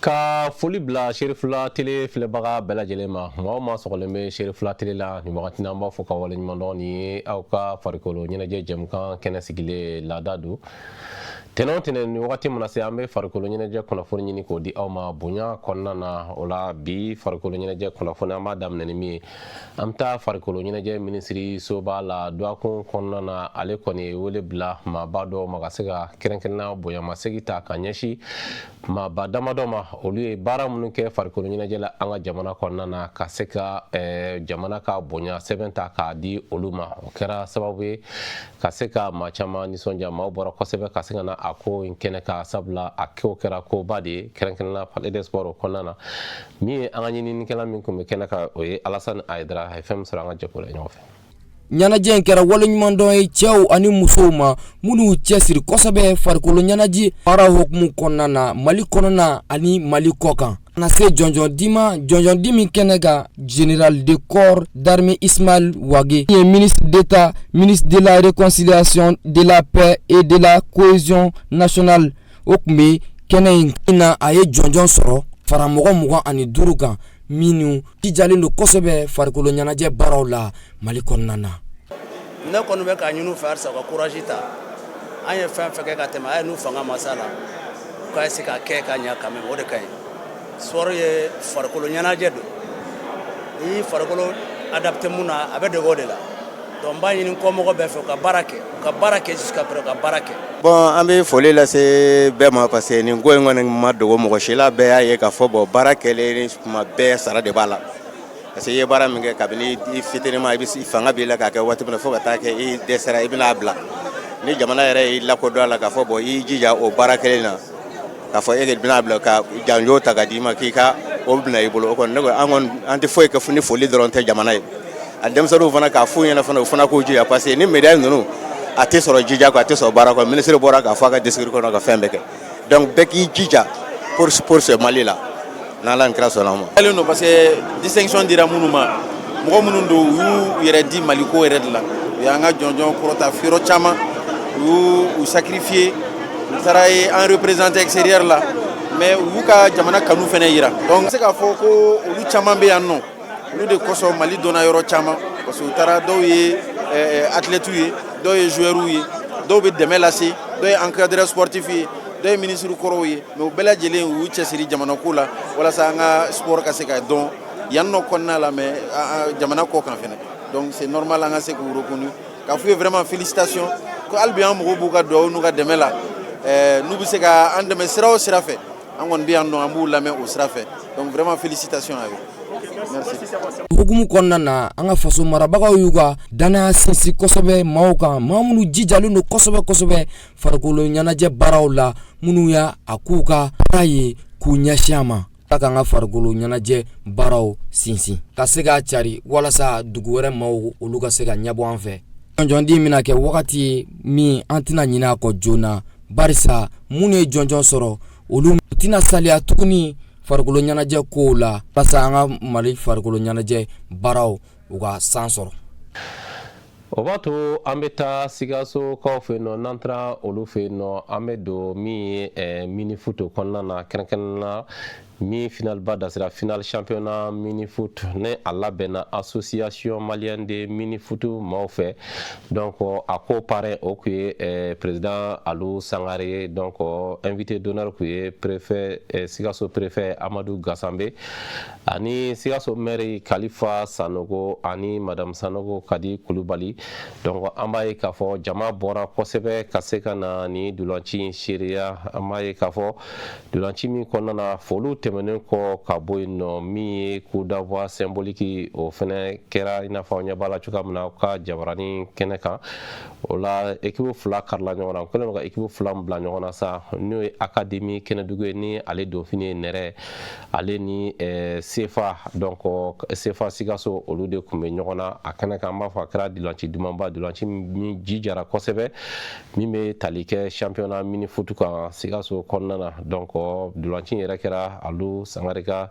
Ka foli bila Serifula Tele filɛbaga bɛɛ lajɛlen ma. Maa o maa sɔgɔlen bɛ Serifula Tele la nin wagati na, an b'a fɔ ka waleɲuman dɔn. Nin ye aw ka farikolo ɲɛnajɛ jɛmukan kɛnɛ sigilen laada don. Tɛnɛ o tɛnɛ nin wagati mana se, an bɛ farikolo ɲɛnajɛ kunnafoni ɲini k'o di aw ma bonya kɔnɔna na. O la, bi farikolo ɲɛnajɛ kunnafoni, an b'a daminɛ ni min ye, an bɛ taa farikolo ɲɛnajɛ minisiri soba la. Dɔgɔkun kɔnɔna na, ale kɔni ye wele bila maaba dɔw ma ka se ka kɛrɛnkɛrɛnnenya bonyamasegin ta ka ɲɛsin maaba damadɔ ma, olu ye baara minnu kɛ farikolo ɲɛnajɛ la an ka jamana kɔnɔna na, ka se ka jamana ka bonya sɛbɛn ta k'a di olu ma. O kɛra sababu ye ka se ka maa caman nisɔndiya. Maaw bɔra kosɛbɛ ka se ka na a ko in kɛnɛ kan, sabula a ko kɛra koba de ye, kɛrɛnkɛrɛnnenya Palais des Sports kɔnɔna na. Min ye an ka ɲininikɛla min tun bɛ kɛnɛ kan, o ye Alasani Ayidara. A ye fɛn min sɔrɔ, an ka jɛ k'o la ɲɔgɔn fɛ. Ɲɛnajɛ in kɛra waleɲumandɔn ye cɛw ani musow ma minnu cɛsiri kosɛbɛ farikolo ɲɛnajɛ baara hukumu kɔnɔna na, Mali kɔnɔna ani Mali kɔ kan. Na se jɔnjɔn di ma, jɔnjɔn di min kɛnɛ kan, général de corps d'armée Ismaël Wagué ye, ministre d'État, ministre de la Réconciliation, de la Paix et de la Cohésion nationale, o tun bɛ kɛnɛ in na. A ye jɔnjɔn sɔrɔ fara mɔgɔ 25 kan minnu jijalen don kosɛbɛ farikolo ɲɛnajɛ baaraw la Mali kɔnɔna na. Ne kɔni bɛ k'a ɲini u fɛ halisa, u ka courage ta. An ye fɛn fɛn kɛ ka tɛmɛ, a ye n'u fanga ma s'a la, u ka se k'a kɛ ka ɲɛ quand même, o de ka ɲi. Sport ye farikolo ɲɛnajɛ don, n'i y'i farikolo adapté mun na, a bɛ dege o de la. Donc n b'a ɲini kɔmɔgɔ bɛɛ fɛ, u ka baara kɛ, u ka baara kɛ jusqu'à présent, u ka baara kɛ. Bon, an bɛ foli lase bɛɛ ma, parce que nin ko in kɔni ma dogo mɔgɔ si la. Bɛɛ y'a ye k'a fɔ, bon, baara kɛlen, tuma bɛɛ sara de b'a la, parce que i ye baara min kɛ kabini i fitinin ma, i bɛ fanga b'i la k'a kɛ waati min na, fo ka taa kɛ i dɛsɛra, i bɛna bila. Ni jamana yɛrɛ y'i lakodɔn a la k'a fɔ, bon, i y'i jija o baara kelen na, k'a fɔ e de bɛna bila ka janjo ta ka d'i ma k'i ka o bila i bolo, o kɔni, ne ko an kɔni, an tɛ foyi kɛ ni foli dɔrɔn tɛ jamana ye. A denmisɛnninw fana, k'a f'u ɲɛna fana, u fana k'u jija, parce que ni médaille ninnu, a tɛ sɔrɔ jija kɔ, a tɛ sɔrɔ baara kɔ. Ministre bɔra k'a fɔ a ka discours kɔnɔ ka fɛn bɛɛ kɛ. Donc bɛɛ k'i jija pour ce Mali là, n'Ala ni kira sɔnna ma. Kɛlen don parce que distinction dira minnu ma, mɔgɔ minnu don, u y'u yɛrɛ di Maliko yɛrɛ de la. U y'an ka jɔnjɔn kɔrɔta yɔrɔ caman, u y'u sacrifier, u taara ye an représenter extérieur la, mais u y'u ka jamana kanu fana yira. Donc n bɛ se k'a fɔ ko olu caman bɛ yan nɔ, olu de kosɔn Mali donna yɔrɔ caman, parce que u taara, dɔw ye athlètes ye, dɔw ye joueurs ye, dɔw bɛ dɛmɛ lase, dɔw ye encadreur sportif ye, dɔw ye ministre kɔrɔw ye. Mais u bɛɛ lajɛlen, u y'u cɛsiri jamana ko la walasa an ka sport ka se ka dɔn yan nɔ kɔnɔna la, mais jamana kɔ kan fɛnɛ. Donc c'est normal an ka se k'u reconnu, k'a f'u ye vraiment félicitations, ko hali bi an mago b'u ka dugawu n'u ka dɛmɛ la. N'u bɛ se ka an dɛmɛ sira o sira fɛ, an kɔni bɛ yan nɔ, an b'u lamɛn o sira fɛ. Donc vraiment félicitations à eux. Merci. Hukumu kɔnɔna na, an ka faso marabagaw y'u ka danaya sinsin kosɛbɛ maaw kan, maa minnu jijalen don kosɛbɛ kosɛbɛ farikolo ɲɛnajɛ baaraw la, minnu y'a a k'u ka baara ye k'u ɲɛsin a ma, k'an ka farikolo ɲɛnajɛ baaraw sinsin ka se k'a cari walasa dugu wɛrɛ maaw, olu ka se ka ɲɛbɔ an fɛ. Jɔnjɔndi bɛna kɛ wagati ye min an tɛna ɲinɛ a kɔ joona, barisa minnu ye jɔnjɔn sɔrɔ, olu tɛna saliya tuguni farikolo ɲɛnajɛ kow la, walasa an ka Mali farikolo ɲɛnajɛ baaraw, u ka san sɔrɔ. O b'a to an bɛ taa Sikasokaw fɛ yen nɔ. N'an taara olu fɛ yen nɔ, an bɛ don min ye mini foot kɔnɔna na, kɛrɛnkɛrɛnnenya la min finale ba dasira, finale championnat mini foot ni a labɛnna Association malienne de mini foot maaw fɛ. Donc a ko parrain, o tun ye président Alu Sangare ye. Donc invité d'honneur tun ye préfet, Sikaso préfet Amadu Gasanbe, ani Sikaso maire Kalifa Sanogo, ani madame Sanogo Kadi Kulubali. Donc an b'a ye k'a fɔ jama bɔra kosɛbɛ ka se ka na ni dolanci in seereya. An b'a ye k'a fɔ dolanci min kɔnɔna na, foliw tɛmɛnen kɔ ka bɔ yen nɔ, min ye coup d'envoi symbolique, o fɛnɛ kɛra i n'a fɔ aw ɲɛ b'a la cogoya min na aw ka jabaranin kɛnɛ kan. O la, équipe fila karila ɲɔgɔn na. U kɛlen don ka équipe fila bila ɲɔgɔn na sa, n'o ye Académie Kɛnɛdugu ye, ni ale donfini ye nɛrɛ, ale ni Sefa. Donc Sefa Sikaso, olu de tun bɛ ɲɔgɔn na a kɛnɛ kan. An b'a fɔ a kɛra dolanci dumanba, dolanci min jijara kosɛbɛ, min bɛ tali kɛ championnat mini foot kan Sikaso kɔnɔna na. Donc dolanci yɛrɛ kɛra a Alu Sangare ka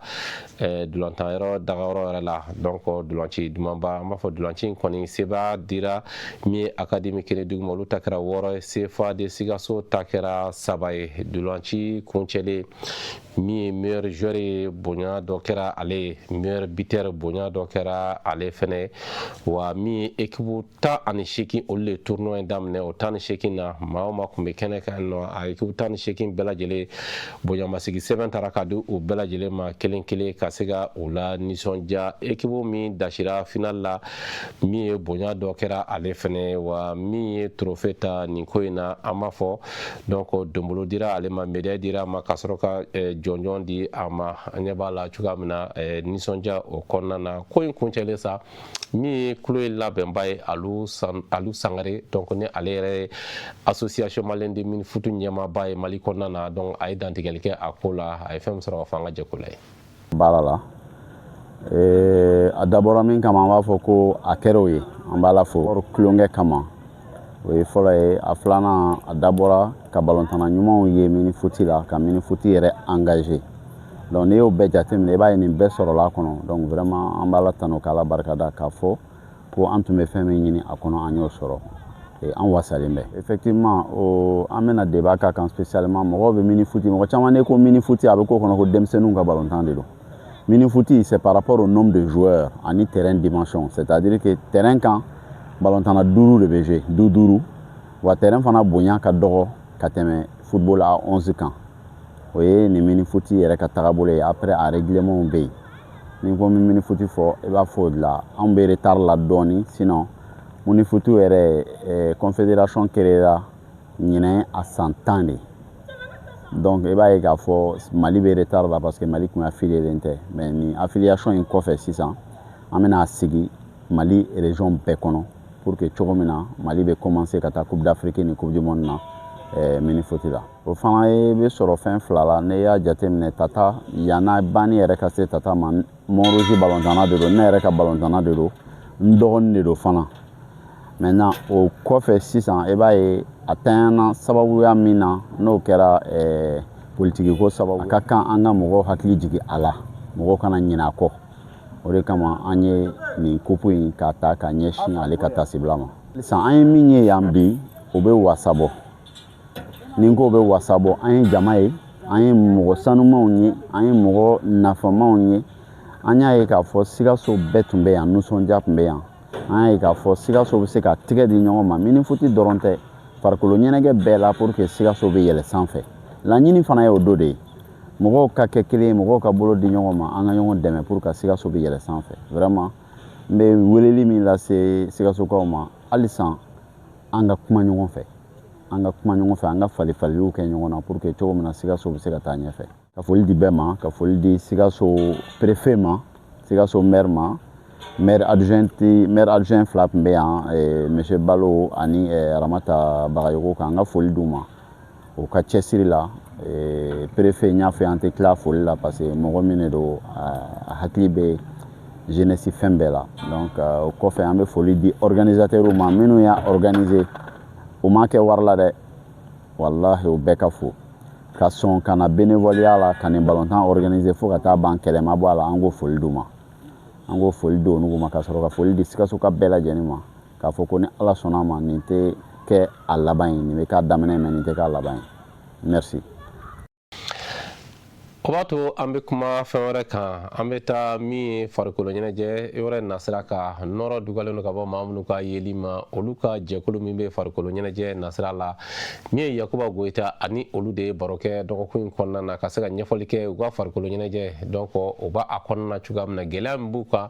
dolantanyɔrɔ dagayɔrɔ yɛrɛ la. Donc dolanci dumanba, an b'a fɔ dolanci in kɔni seba dira min ye Académie Kenedugu ma, olu ta kɛra 6 ye, CFA de Sikaso ta kɛra 3 ye. Dolanci kuncɛlen, min ye meilleur joueur ye, bonya dɔ kɛra ale ye, meilleur buteur, bonya dɔ kɛra ale fɛnɛ. Wa min ye équipe 18, olu de tournoi in daminɛ. O 18 na, maa o maa tun bɛ kɛnɛ kan nɔ, a équipe 18 bɛɛ lajɛlen, bonyamasigi sɛbɛn taara ka di u bɛɛ lajɛlen ma kelen kelen, ka se ka u la nisɔndiya. Équipe min dasira finale la, min ye bonya dɔ kɛra ale fɛnɛ. Wa min ye trophée ta nin ko in na, an b'a fɔ donc donbolo dira ale ma, médaille dira a ma, ka sɔrɔ ka jɔnjɔn di a ma. An ɲɛ b'a la cogoya min na, nisɔndiya o kɔnɔna na. Ko in kuncɛlen sa, min ye kulo ye labɛnba ye, Alu Sangare, donc ni ale yɛrɛ ye Association malienne de mini foot ɲɛmaaba ye Mali kɔnɔna na, donc a ye dantigɛli kɛ a ko la. A ye fɛn min sɔrɔ ka fɔ, an ka jɛ ko la ye. Baara la, a dabɔra min kama, an b'a fɔ ko a kɛra o ye. An b'a la fo tulonkɛ kama, o ye fɔlɔ ye. A filanan, a dabɔra ka balontanna ɲumanw ye mini foot la, ka mini foot yɛrɛ engagé. Donc n'i y'o bɛɛ jateminɛ, i b'a ye nin bɛɛ sɔrɔla a kɔnɔ. Donc vraiment, an b'a la tanu k'Ala barikada, k'a fɔ ko an tun bɛ fɛn min ɲini a kɔnɔ, an y'o sɔrɔ, an wasalen bɛ. Effectivement, o an bɛna débat k'a kan spécialement. Mɔgɔw bɛ mini foot, mɔgɔ caman ne ko mini foot, a bɛ k'o kɔnɔ ko denmisɛnninw ka balontan de don. Mini foot, c'est par rapport au nombre de joueurs ani terrain dimension, c'est-à-dire que terrain kan, balontanna duuru de bɛ jouer, du duuru. Wa terrain fana bonya ka dɔgɔ ka tɛmɛ football à 11 kan. O ye nin mini foot yɛrɛ ka tagabolo ye. Après, a règlement bɛ yen. Ni ko mini foot fɔ, i b'a fɔ o de la anw bɛ retard la dɔɔni. Sinon mini foot yɛrɛ, confédération créera ɲinɛ a san 10 de. Donc i b'a ye k'a fɔ Mali bɛ retard la, parce que Mali tun affilié tɛ. Mais nin affiliation in kɔfɛ sisan, an bɛna sigi Mali région bɛɛ kɔnɔ, pour que cogo min na Mali bɛ commencer ka taa Coupe d'Afrique ni Coupe du monde na mini foot la. O fana ye bɛ sɔrɔ fɛn fila la. N'i y'a jateminɛ, Tata yan'a banni yɛrɛ ka se Tata ma, Montrouge balontanna de don, ne yɛrɛ ka balontanna de don, n dɔgɔnin de don fana. Maintenant, o kɔfɛ sisan, i b'a ye a tanyana sababuya min na, n'o kɛra politiki ko sababu. A ka kan an ka mɔgɔw hakili jigin a la, mɔgɔw kana ɲinɛ a kɔ. O de kama an ye nin coupe in k'a ta ka ɲɛsin ale ka tasibila ma. Sisan an ye min ye yan bi, o bɛ wasa bɔ. Ni n ko bɛ wasa bɔ, an ye jama ye, an ye mɔgɔ sanumanw ye, an ye mɔgɔ nafamaw ye. An y'a ye k'a fɔ Sikaso bɛɛ tun bɛ yan, nisɔndiya tun bɛ yan. An y'a ye k'a fɔ Sikaso bɛ se ka tigɛ di ɲɔgɔn ma. Mini foot dɔrɔn tɛ, farikolo ɲɛnajɛ bɛɛ la, pour que Sikaso bɛ yɛlɛ sanfɛ. Laɲini fana ye o dɔ de ye, mɔgɔw ka kɛ kelen ye, mɔgɔw ka bolo di ɲɔgɔn ma, an ka ɲɔgɔn dɛmɛ pour que Sikaso bɛ yɛlɛ sanfɛ. Vraiment, n bɛ weleli min lase Sikasokaw ma halisa, an ka kuma ɲɔgɔn fɛ, an ka kuma ɲɔgɔn fɛ, an ka fali faliliw kɛ ɲɔgɔn na, pour que cogo min na Sikaso bɛ se ka taa ɲɛfɛ. Ka foli di bɛɛ ma, ka foli di Sikaso préfet ma, Sikaso maire ma, maire adjoint, maire adjoint fila tun bɛ yan, monsieur Balo ani Ramata Bagayogo, k'an ka foli d'u ma o ka cɛsiri la. Préfet, n y'a fɔ, an tɛ tila foli la, parce que mɔgɔ min de don, a hakili bɛ jeunesse fɛn bɛɛ la. Donc o kɔfɛ, an bɛ foli di organisateurs ma, minnu y'a organiser. U m'a kɛ wari la dɛ, walahi, o bɛɛ ka fo ka sɔn ka na bénévolat la, ka nin balontan organiser fo ka taa ban, kɛlɛ ma bɔ a la. An k'o foli d'u ma, an k'o foli di olu ma, ka sɔrɔ ka foli di Sikaso ka bɛɛ lajɛlen ma, k'a fɔ ko ni Ala sɔnna a ma, nin tɛ kɛ a laban ye, nin bɛ k'a daminɛ, mais nin tɛ k'a laban ye. Merci. O b'a to an bɛ kuma fɛn wɛrɛ kan. An bɛ taa min ye farikolo ɲɛnajɛ yɔrɔ nasira ka nɔrɔ dugalen don ka bɔ maa minnu ka yeli ma, olu ka jɛkulu min bɛ farikolo ɲɛnajɛ nasira la, min ye Yakuba Goyita, ani olu de ye baro kɛ dɔgɔkun in kɔnɔna na, ka se ka ɲɛfɔli kɛ u ka farikolo ɲɛnajɛ, donc o b'a a kɔnɔna na cogoya min na, gɛlɛya min b'u kan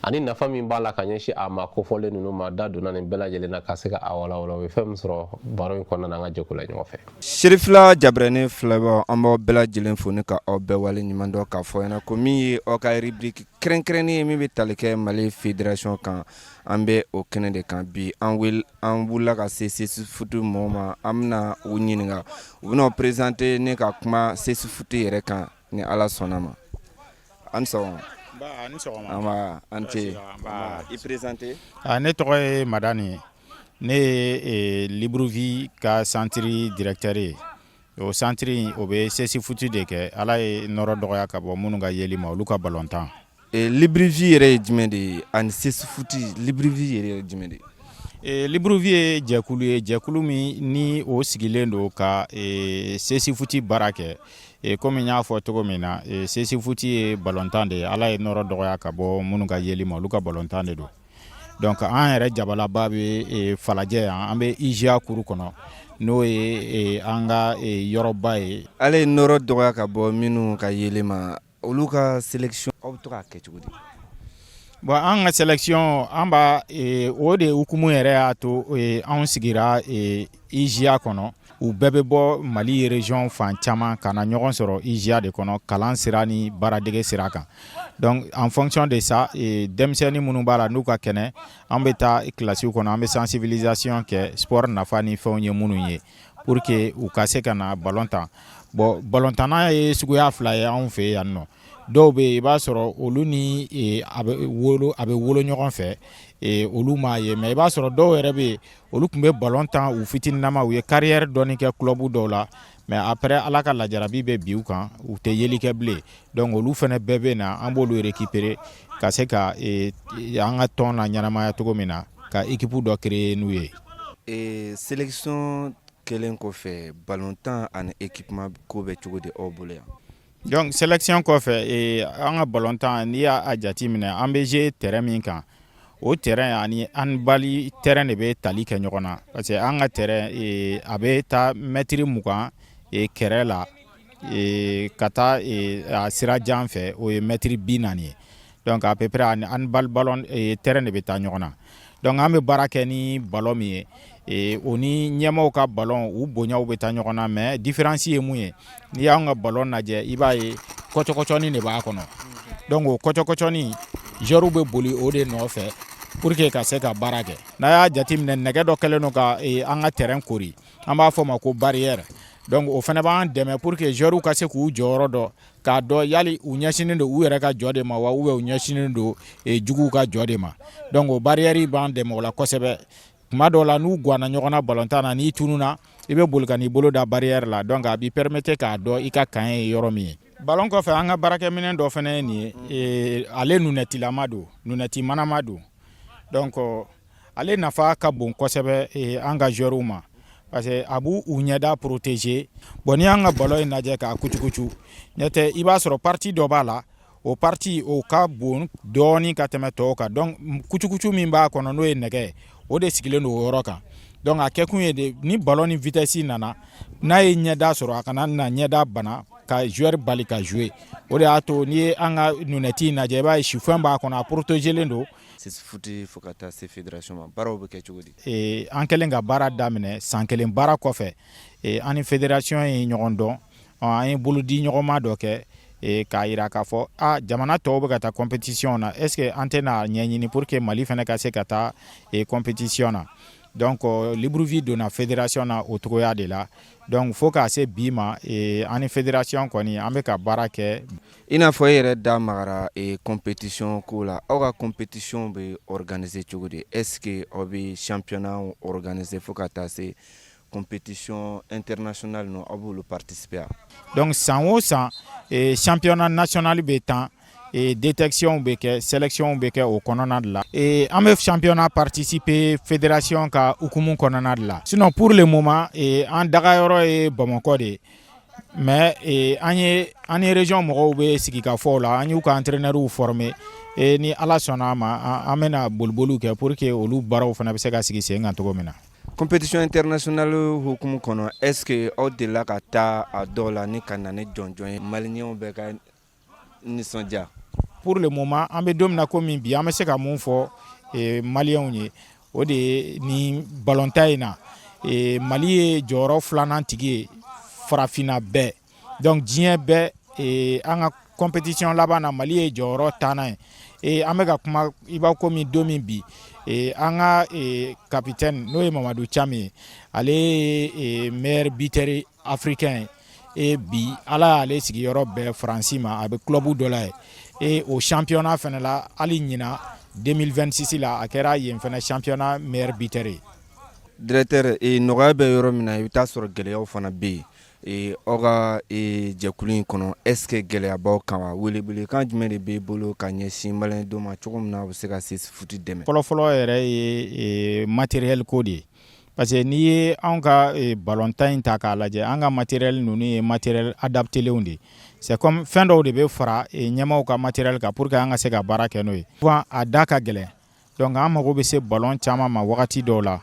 ani nafa min b'a la ka ɲɛsin a ma kofɔlen ninnu ma. Da donna nin bɛɛ lajɛlen na ka se ka a walawala. U ye fɛn min sɔrɔ baro in kɔnɔna na, an ka jɛ k'o la ɲɔgɔn fɛ. Serifila Jabrɛni filɛbɔ, an b'aw bɛɛ lajɛlen fo ni ka aw bɛɛ wale ɲuman dɔn, k'a fɔ ɲɛna ko min ye aw ka rubrique kɛrɛnkɛrɛnnen ye, min bɛ tali kɛ Mali fédération kan, an bɛ o kɛnɛ de kan bi. An wele, an wulila ka se Cécifoot mɔgɔw ma. An bɛna u ɲininka, u bɛna présenter ne ka kuma Cécifoot yɛrɛ kan, ni Ala sɔnna ma. An sɔgɔma. Ni sɔgɔma. An an ce, i présenter. Ne tɔgɔ ye Madani ye. Ne ye Libreville ka centre directeur ye. O centre in, o bɛ cécifoot de kɛ. Ala ye nɔrɔ dɔgɔya ka bɔ minnu ka yeli ma, olu ka balontan. Libreville yɛrɛ ye jumɛn de ye ani cécifoot? Libreville yɛrɛ ye jumɛn de ye? Libreville ye jɛkulu ye, jɛkulu min ni o sigilen don ka cécifoot baara kɛ. Komi n y'a fɔ cogo min na, cécifoot ye balontan de ye. Ala ye nɔrɔ dɔgɔya ka bɔ minnu ka yeli ma, olu ka balontan de don. Donc an yɛrɛ jabalaba bɛ Falajɛ yan, an bɛ IJA kuru kɔnɔ, n'o ye an ka yɔrɔba ye. Ale ye nɔrɔ dɔgɔya ka bɔ minnu ka yeli ma, olu ka sélection, aw bɛ to k'a kɛ cogo di? Bon, an ka sélection, an b'a o de hukumu yɛrɛ y'a to anw sigira IJA kɔnɔ. U bɛɛ bɛ bɔ Mali région fan caman ka na ɲɔgɔn sɔrɔ IJA de kɔnɔ, kalan sira ni baaradege sira kan. Donc en fonction de ça, denmisɛnnin minnu b'a la n'u ka kɛnɛ, an bɛ taa kilasiw kɔnɔ, an bɛ sensibilisation kɛ sport nafa ni fɛnw ye minnu ye, pour que u ka se ka na ballon tan. Bon, ballontanna ye suguya fila ye anw fɛ yan nɔ. Dɔw bɛ yen, i b'a sɔrɔ olu ni a bɛ wolo ɲɔgɔn fɛ, olu m'a ye. Mais i b'a sɔrɔ dɔw yɛrɛ bɛ yen, olu tun bɛ ballon tan u fitininama, u ye carrière dɔɔni kɛ club dɔw la, mais après Ala ka lajarabi bɛ bi u kan, u tɛ yeli kɛ bilen. Donc olu fana bɛɛ bɛ na, an b'olu récupérer ka se ka an ka tɔn na ɲɛnamaya cogo min na, ka équipe dɔ créer n'u ye. Sélection kɛlen kɔfɛ, ballon tan ani équipement ko bɛ cogo di aw bolo yan? Donc sélection kɔfɛ, an ka ballon tan, n'i y'a jate minɛ, an bɛ jouer terrain min kan, o terrain ani handball terrain de bɛ tali kɛ ɲɔgɔn na, parce que an ka terrain, a bɛ taa mɛtiri 20 kɛrɛ la ka taa a sira jan fɛ, o ye mɛtiri 40 ye. Donc à peu près ani handball ballon terrain de bɛ taa ɲɔgɔn na. Donc an bɛ baara kɛ ni ballon min ye, o ni ɲɛmaaw ka ballon, u bonyaw bɛ taa ɲɔgɔn na, mais différence ye mun ye? N'i y'anw ka ballon lajɛ, i b'a ye kɔcɔkɔcɔni de b'a kɔnɔ. Donc o kɔcɔkɔcɔni, joueurs bɛ boli o de nɔfɛ pour que ka se ka baara kɛ. N'a y'a jateminɛ, nɛgɛ dɔ kɛlen don ka an ka terrain kori, an b'a fɔ o ma ko barrière. Donc o fana b'an dɛmɛ pour que joueurs ka se k'u jɔyɔrɔ dɔn, k'a dɔn yali u ɲɛsinnen don u yɛrɛ ka jɔ de ma wa, ou bien u ɲɛsinnen don juguw ka jɔ de ma. Donc o barrière b'an dɛmɛ o la kosɛbɛ. Tuma dɔw la, n'u ganna ɲɔgɔn na balontan na, n'i tununna, i bɛ boli ka n'i bolo da barrière la. Donc a b'i permettre k'a dɔn i ka camp ye yɔrɔ min ye. Ballon kɔfɛ, an ka baarakɛminɛn dɔ fana ye nin ye. Ale lunettilama don, lunette manama don. Donc ale nafa ka bon kosɛbɛ an ka joueurs ma, parce que a b'u u ɲɛda protéger. Bon, n'i y'an ka ballon in lajɛ k'a kucukucu ɲɛ tɛ, i b'a sɔrɔ partie dɔ b'a la, o partie o ka bon dɔɔni ka tɛmɛ tɔw kan. Donc kucukucu min b'a kɔnɔ, n'o ye nɛgɛ, o de sigilen don o yɔrɔ kan. Donc a kɛkun ye de, ni ballon ni vitesse nana, n'a ye ɲɛda sɔrɔ, a kana na ɲɛda bana ka joueur bali ka jouer. O de y'a to n'i ye an ka lunette in lajɛ, i b'a ye sifɛn b'a kɔnɔ, a protégelen don. Foot fo ka taa se fédération ma, baaraw bɛ kɛ cogo di? An kɛlen ka baara daminɛ, san kelen baara kɔfɛ, an ni fédération ye ɲɔgɔn dɔn, an ye bolodi ɲɔgɔnma dɔ kɛ k'a yira k'a fɔ a jamana tɔw bɛ ka taa compétition na, est ce que an tɛna ɲɛɲini pour que Mali fana ka se ka taa compétition na? Donc Libreville donna fédération na o cogoya de la. Donc fo k'a se bi ma, an ni fédération kɔni, an bɛ ka baara kɛ. I n'a fɔ e yɛrɛ da magara compétition ko la, aw ka compétition bɛ organiser cogo di? Est ce que aw bɛ championnat organiser fo ka taa se compétition internationale ninnu, aw b'olu participer? Donc san o san, championnat national bɛ tan, détection bɛ kɛ, sélection bɛ kɛ o kɔnɔna de la. An bɛ championnat participer fédération ka hukumu kɔnɔna de la. Sinon pour le moment, an dagayɔrɔ ye Bamakɔ de ye, mais an ye, an ni région mɔgɔw bɛ sigikafɔw la, an y'u ka entraîneurs former. Ni Ala sɔnna a ma, an bɛna boliboliw kɛ pour que olu baaraw fana bɛ se ka sigi sen kan cogo min na. Compétition internationale hukumu kɔnɔ, est ce que aw delila ka taa a dɔw la ni ka na ni jɔnjɔn ye, maliyɛnw bɛɛ ka nisɔndiya? Pour le moment, an bɛ don min na komi bi, an bɛ se ka mun fɔ maliyɛnw ye? O de ye nin balontan in na, Mali ye jɔyɔrɔ filanan tigi ye farafinna bɛɛ, donc diɲɛ bɛɛ. An ka compétition laban na, Mali ye jɔyɔrɔ 10nan ye. An bɛ ka kuma i b'a komi don min bi, an ka capitaine, n'o ye Mamadu Thiam ye, ale ye meilleur buteur africain ye. Bi Ala y'ale sigiyɔrɔ bɛn Faransi ma, a bɛ club dɔ la yen. O championnat fana la, hali ɲina 2026 la, a kɛra yen fana championnat meilleur buteur ye. Directeur, nɔgɔya bɛ yɔrɔ min na, i bɛ taa sɔrɔ gɛlɛyaw fana bɛ yen. Aw ka jɛkulu in kɔnɔ, est ce que gɛlɛya b'aw kan wa? Welewelekan jumɛn de b'e bolo ka ɲɛsin maliyɛndenw ma, cogo min na u bɛ se ka Cécifoot dɛmɛ? Fɔlɔfɔlɔ yɛrɛ ye matériel ko de ye, parce que n'i ye anw ka balontan in ta k'a lajɛ, an ka matériel ninnu ye matériel adaptélenw de ye. C'est comme fɛn dɔw de bɛ fara ɲɛmaaw ka matériel kan pour que an ka se ka baara kɛ n'o ye. Souvent a da ka gɛlɛn, donc an mago bɛ se ballon caman ma wagati dɔw la,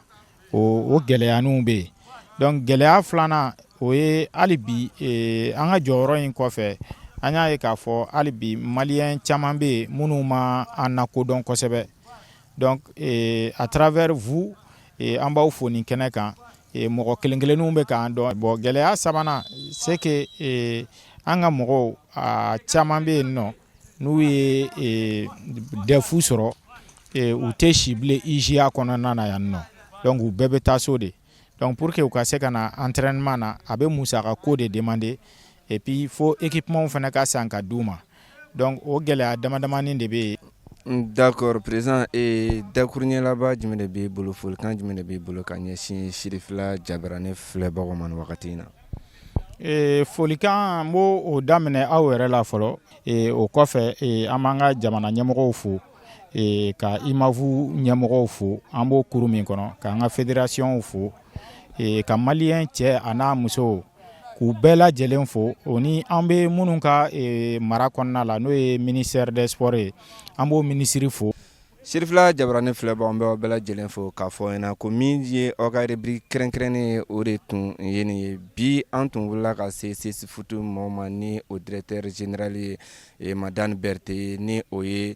o gɛlɛyaninw bɛ yen. Donc gɛlɛya filanan, o ye hali bi an ka jɔyɔrɔ in kɔfɛ, an y'a ye k'a fɔ hali bi maliyɛn caman bɛ yen minnu ma an lakodɔn kosɛbɛ. Donc à travers vous, an b'aw fo nin kɛnɛ kan, mɔgɔ kelen kelenninw bɛ k'an dɔn. Bon, gɛlɛya sabanan, c'est que an ka mɔgɔw a caman bɛ yen nɔ, n'u ye DEF sɔrɔ, u tɛ si bilen IJA kɔnɔna na yan nɔ. Donc u bɛɛ bɛ taa so de. Donc pour que u ka se ka na entraînement na, a bɛ musaka ko de demander, et puis fo équipement fana ka san ka d'u ma. Donc o gɛlɛya dama damani de bɛ yen. D'accord, président, dakuruɲɛ laban jumɛn de b'i bolo, folikan jumɛn de b'i bolo ka ɲɛsin Sirifila Jabaranin filɛbagaw ma nin wagati in na? Folikan, n b'o o daminɛ aw yɛrɛ la fɔlɔ. O kɔfɛ, an b'an ka jamana ɲɛmɔgɔw fo, ka IMAV ɲɛmɔgɔw fo, an b'o kuru min kɔnɔ, k'an ka fédération fo, ka maliyɛn cɛ a n'a muso, k'u bɛɛ lajɛlen fo. O ni an bɛ minnu ka mara kɔnɔna la, n'o ye ministère des Sports ye, an b'o minisiri fo. Sirifila Jabaranin filɛbagaw, an bɛ aw bɛɛ lajɛlen fo k'a fɔ ɲɛna ko min ye aw ka rubrique kɛrɛnkɛrɛnnen ye, o de tun ye nin ye. Bi an tun wulila ka se Cécifoot mɔgɔw ma, ni o directeur général ye Madani Berete ye, ni o ye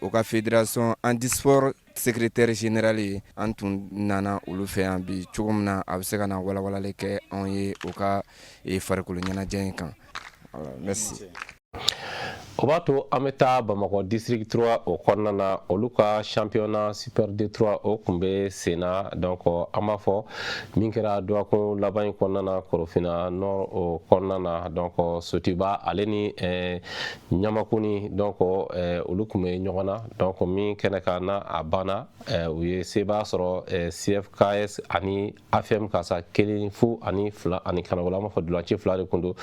o ka fédération handisport secrétaire général ye. An tun nana olu fɛ yan bi, cogo min na a bɛ se ka na walawalali kɛ anw ye o ka farikolo ɲɛnajɛ in kan. Merci. O b'a to an bɛ taa Bamakɔ district 3 o kɔnɔna na. Olu ka championnat Super D3, o tun bɛ sen na. Donc an b'a fɔ min kɛra dɔgɔkun laban in kɔnɔna na Korofina Nord o kɔnɔna na, donc Sotiba ale ni Ɲamakuni, donc olu tun bɛ ɲɔgɔn na. Donc min kɛnɛ kan na, a banna, u ye sebaya sɔrɔ CFKS ani AFM ka sa 1-0 ani 2 ani kanagolo. An b'a fɔ dolanci fila de tun don.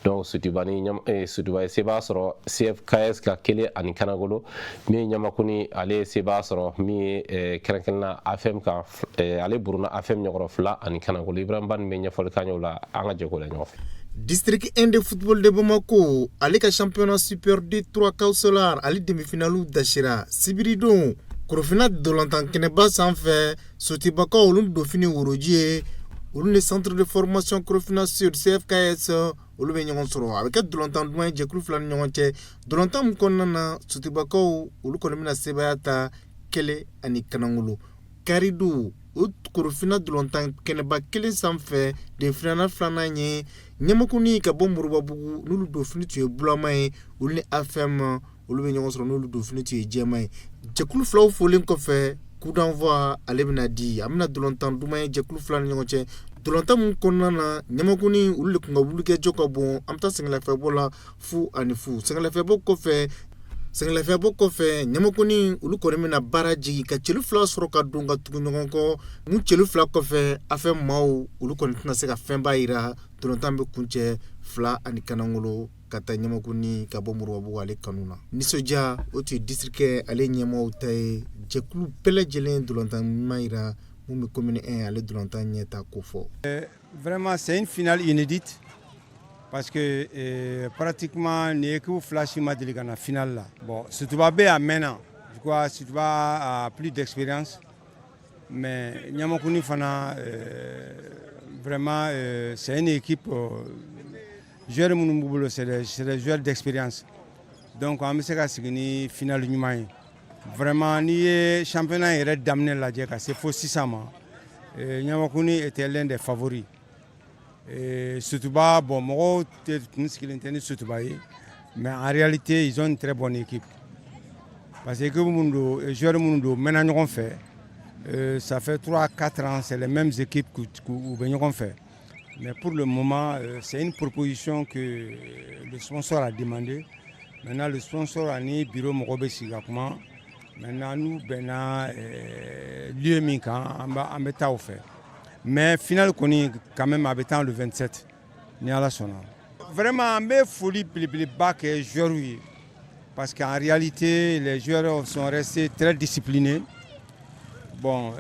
Donc Sotiba ni Sotiba ye sebaya sɔrɔ CFKS ka 1 ani kanagolo. Min ye Ɲamakuni, ale ye sebaya sɔrɔ min ye kɛrɛnkɛrɛnnenya AFM kan, ale buruna AFM ɲɛkɔrɔ 2 ani kanagolo. Ibrahim Bani bɛ ɲɛfɔli k'an ye o la, an ka jɛ k'o la ɲɔgɔn fɛ. District 1 de football de Bamako, ale ka championnat Super D3 Kawusolar, ale demi-finale dasira sibiridon Korofina dolantan kɛnɛba sanfɛ. Sotibakaw, olu donfini woroji ye, olu ni centre de formation Korofina Sud CFKS, olu bɛ ɲɔgɔn sɔrɔ. A bɛ kɛ dolantan duman ye jɛkulu fila ni ɲɔgɔn cɛ, dolantan min kɔnɔna na Sotibakaw, olu kɔni bɛna sebaaya ta 1 ani kanangolo. Karidon, o Korofina dolantan kɛnɛba kelen sanfɛ, demi-finale filanan ye Ɲamakuni ka bɔ Moribabugu, n'olu donfini tun ye bulama ye, olu ni AFM, olu bɛ ɲɔgɔn sɔrɔ, n'olu donfini tun ye jɛman ye. Jɛkulu filaw folen kɔfɛ, coup d'envoi ale bɛna di. A bɛna dolantan duman ye jɛkulu fila ni ɲɔgɔn cɛ, dolantan min kɔnɔna na Ɲamakuni, olu de tun ka wulikajɔ ka bon. An bɛ taa sɛgɛnlafiɲɛbɔ la 0 ani 0. Sɛgɛnlafiɲɛbɔ kɔfɛ, Ɲamakuni, olu kɔni bɛna baara jigin ka celu fila sɔrɔ ka don ka tugu ɲɔgɔn kɔ. Mun celu fila kɔfɛ, AFM maaw, olu kɔni tɛna se ka fɛnba yira. Dolantan bɛ kuncɛ 2 ani kanangolo ka taa Ɲamakuni ka bɔ Moribabugu ale kanu na. Nisɔndiya, o tun ye district ale ɲɛmaaw ta ye. Jɛkulu bɛɛ lajɛlen dolantan ɲuman yira mun bɛ commune 1 ale dolantan ɲɛta ko fɔ. Vraiment, c'est une finale inédite parce que pratiquement nin équipe fila si ma deli ka na finale la. Bon, Sotuba bɛ a mɛnna, je crois Sotuba a plus d'expérience, mais Ɲamakuni fana, vraiment c'est une équipe, joueurs minnu b'u bolo, c'est des joueurs d'expérience. Donc an bɛ se ka sigi ni finale ɲuman ye. Vraiment, n'i ye championnat yɛrɛ daminɛ lajɛ ka se fo sisan ma, Ɲamakuni était l'un des favoris. Sotuba, bon, mɔgɔw tɛ tun sigilen tɛ ni Sotuba ye, mais en réalité ils ont une très bonne équipe parce que équipe minnu don, joueurs minnu don, u mɛnna ɲɔgɔn fɛ, ça fait 3 4 ans, c'est les mêmes équipes u bɛ ɲɔgɔn fɛ. Mais pour le moment, c'est une proposition que le sponsor a demandé. Maintenant, le sponsor ani bureau mɔgɔw bɛ sigi ka kuma. Maintenant, n'u bɛnna lieu min kan, an bɛ taa o fɛ. Mais finale kɔni, quand même, a bɛ taa le 27. Ni Ala sɔnna. Vraiment, an bɛ foli belebeleba kɛ joueurs ye parce qu'en réalité, les joueurs sont restés très disciplinés. Bon,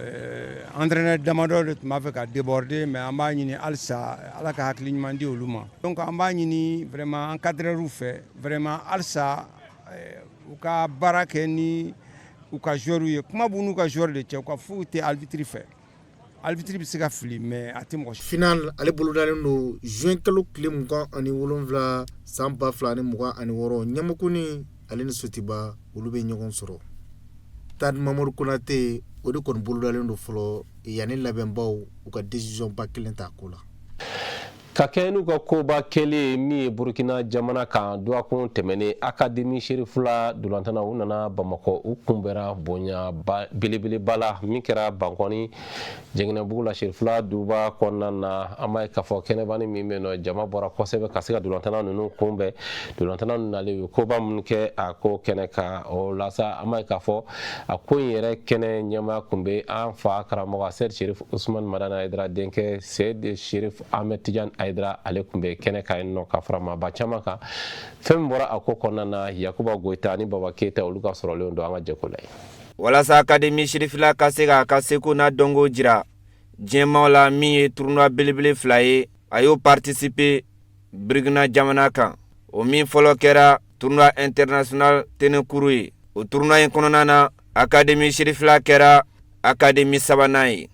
entraîneur damadɔ de tun b'a fɛ ka déborder, mais an b'a ɲini halisa Ala ka hakili ɲuman di olu ma. Donc an b'a ɲini vraiment encadreur fɛ, vraiment halisa u ka baara kɛ ni u ka joueurs ye. Kuma b'u n'u ka joueur de cɛ, u ka foyi tɛ arbitre fɛ. Arbitre bɛ se ka fili, mais a tɛ mɔgɔ si. Final ale bolodalen don juin kalo tile 27 san 2026. Ɲamakuni ale ni Sotiba, olu bɛ ɲɔgɔn sɔrɔ Stade Mamadu Konate. O de kɔni bolodalen don fɔlɔ yanni labɛnbaw u ka décision ba kelen ta ko la. Ka kɛ n'u ka koba kɛlen min ye Burukina jamana kan, dɔgɔkun tɛmɛnen, Akademi Serifula dolantana, u nana Bamakɔ, u kunbɛra bonya belebeleba la min kɛra Bankɔni Jɛgɛnɛbugu la, Serifula duba kɔnɔna na. An b'a ye k'a fɔ kɛnɛbani min bɛ yen nɔ, jama bɔra kosɛbɛ ka se ka dolantana ninnu kunbɛn. Dolantana ninnu nalen, u ye koba minnu kɛ a ko kɛnɛ kan, o la sa, an b'a ye k'a fɔ a ko in yɛrɛ kɛnɛ ɲɛmaa tun bɛ an fa karamɔgɔ Sɛdi Serif Usumani Madani Hayidara denkɛ, Sɛdi Serif Ahmed Tijani Hayidara. Ale tun bɛ kɛnɛ kan yen nɔ ka fara maaba caman kan. Fɛn min bɔra a ko kɔnɔna na, Yakuba Goyita ni Baba Keyita, olu ka sɔrɔlenw don. An ka jɛ ko la ye. Walasa Akademi Sirifila ka se k'a ka seko n'a dɔnko jira diɲɛmaw la, min ye tournoi belebele fila ye, a y'o participer Burukina jamana kan. O min fɔlɔ kɛra tournoi international Tɛnɛkuru ye. O tournoi in kɔnɔna na, Akademi Sirifila kɛra akademi sabanan ye.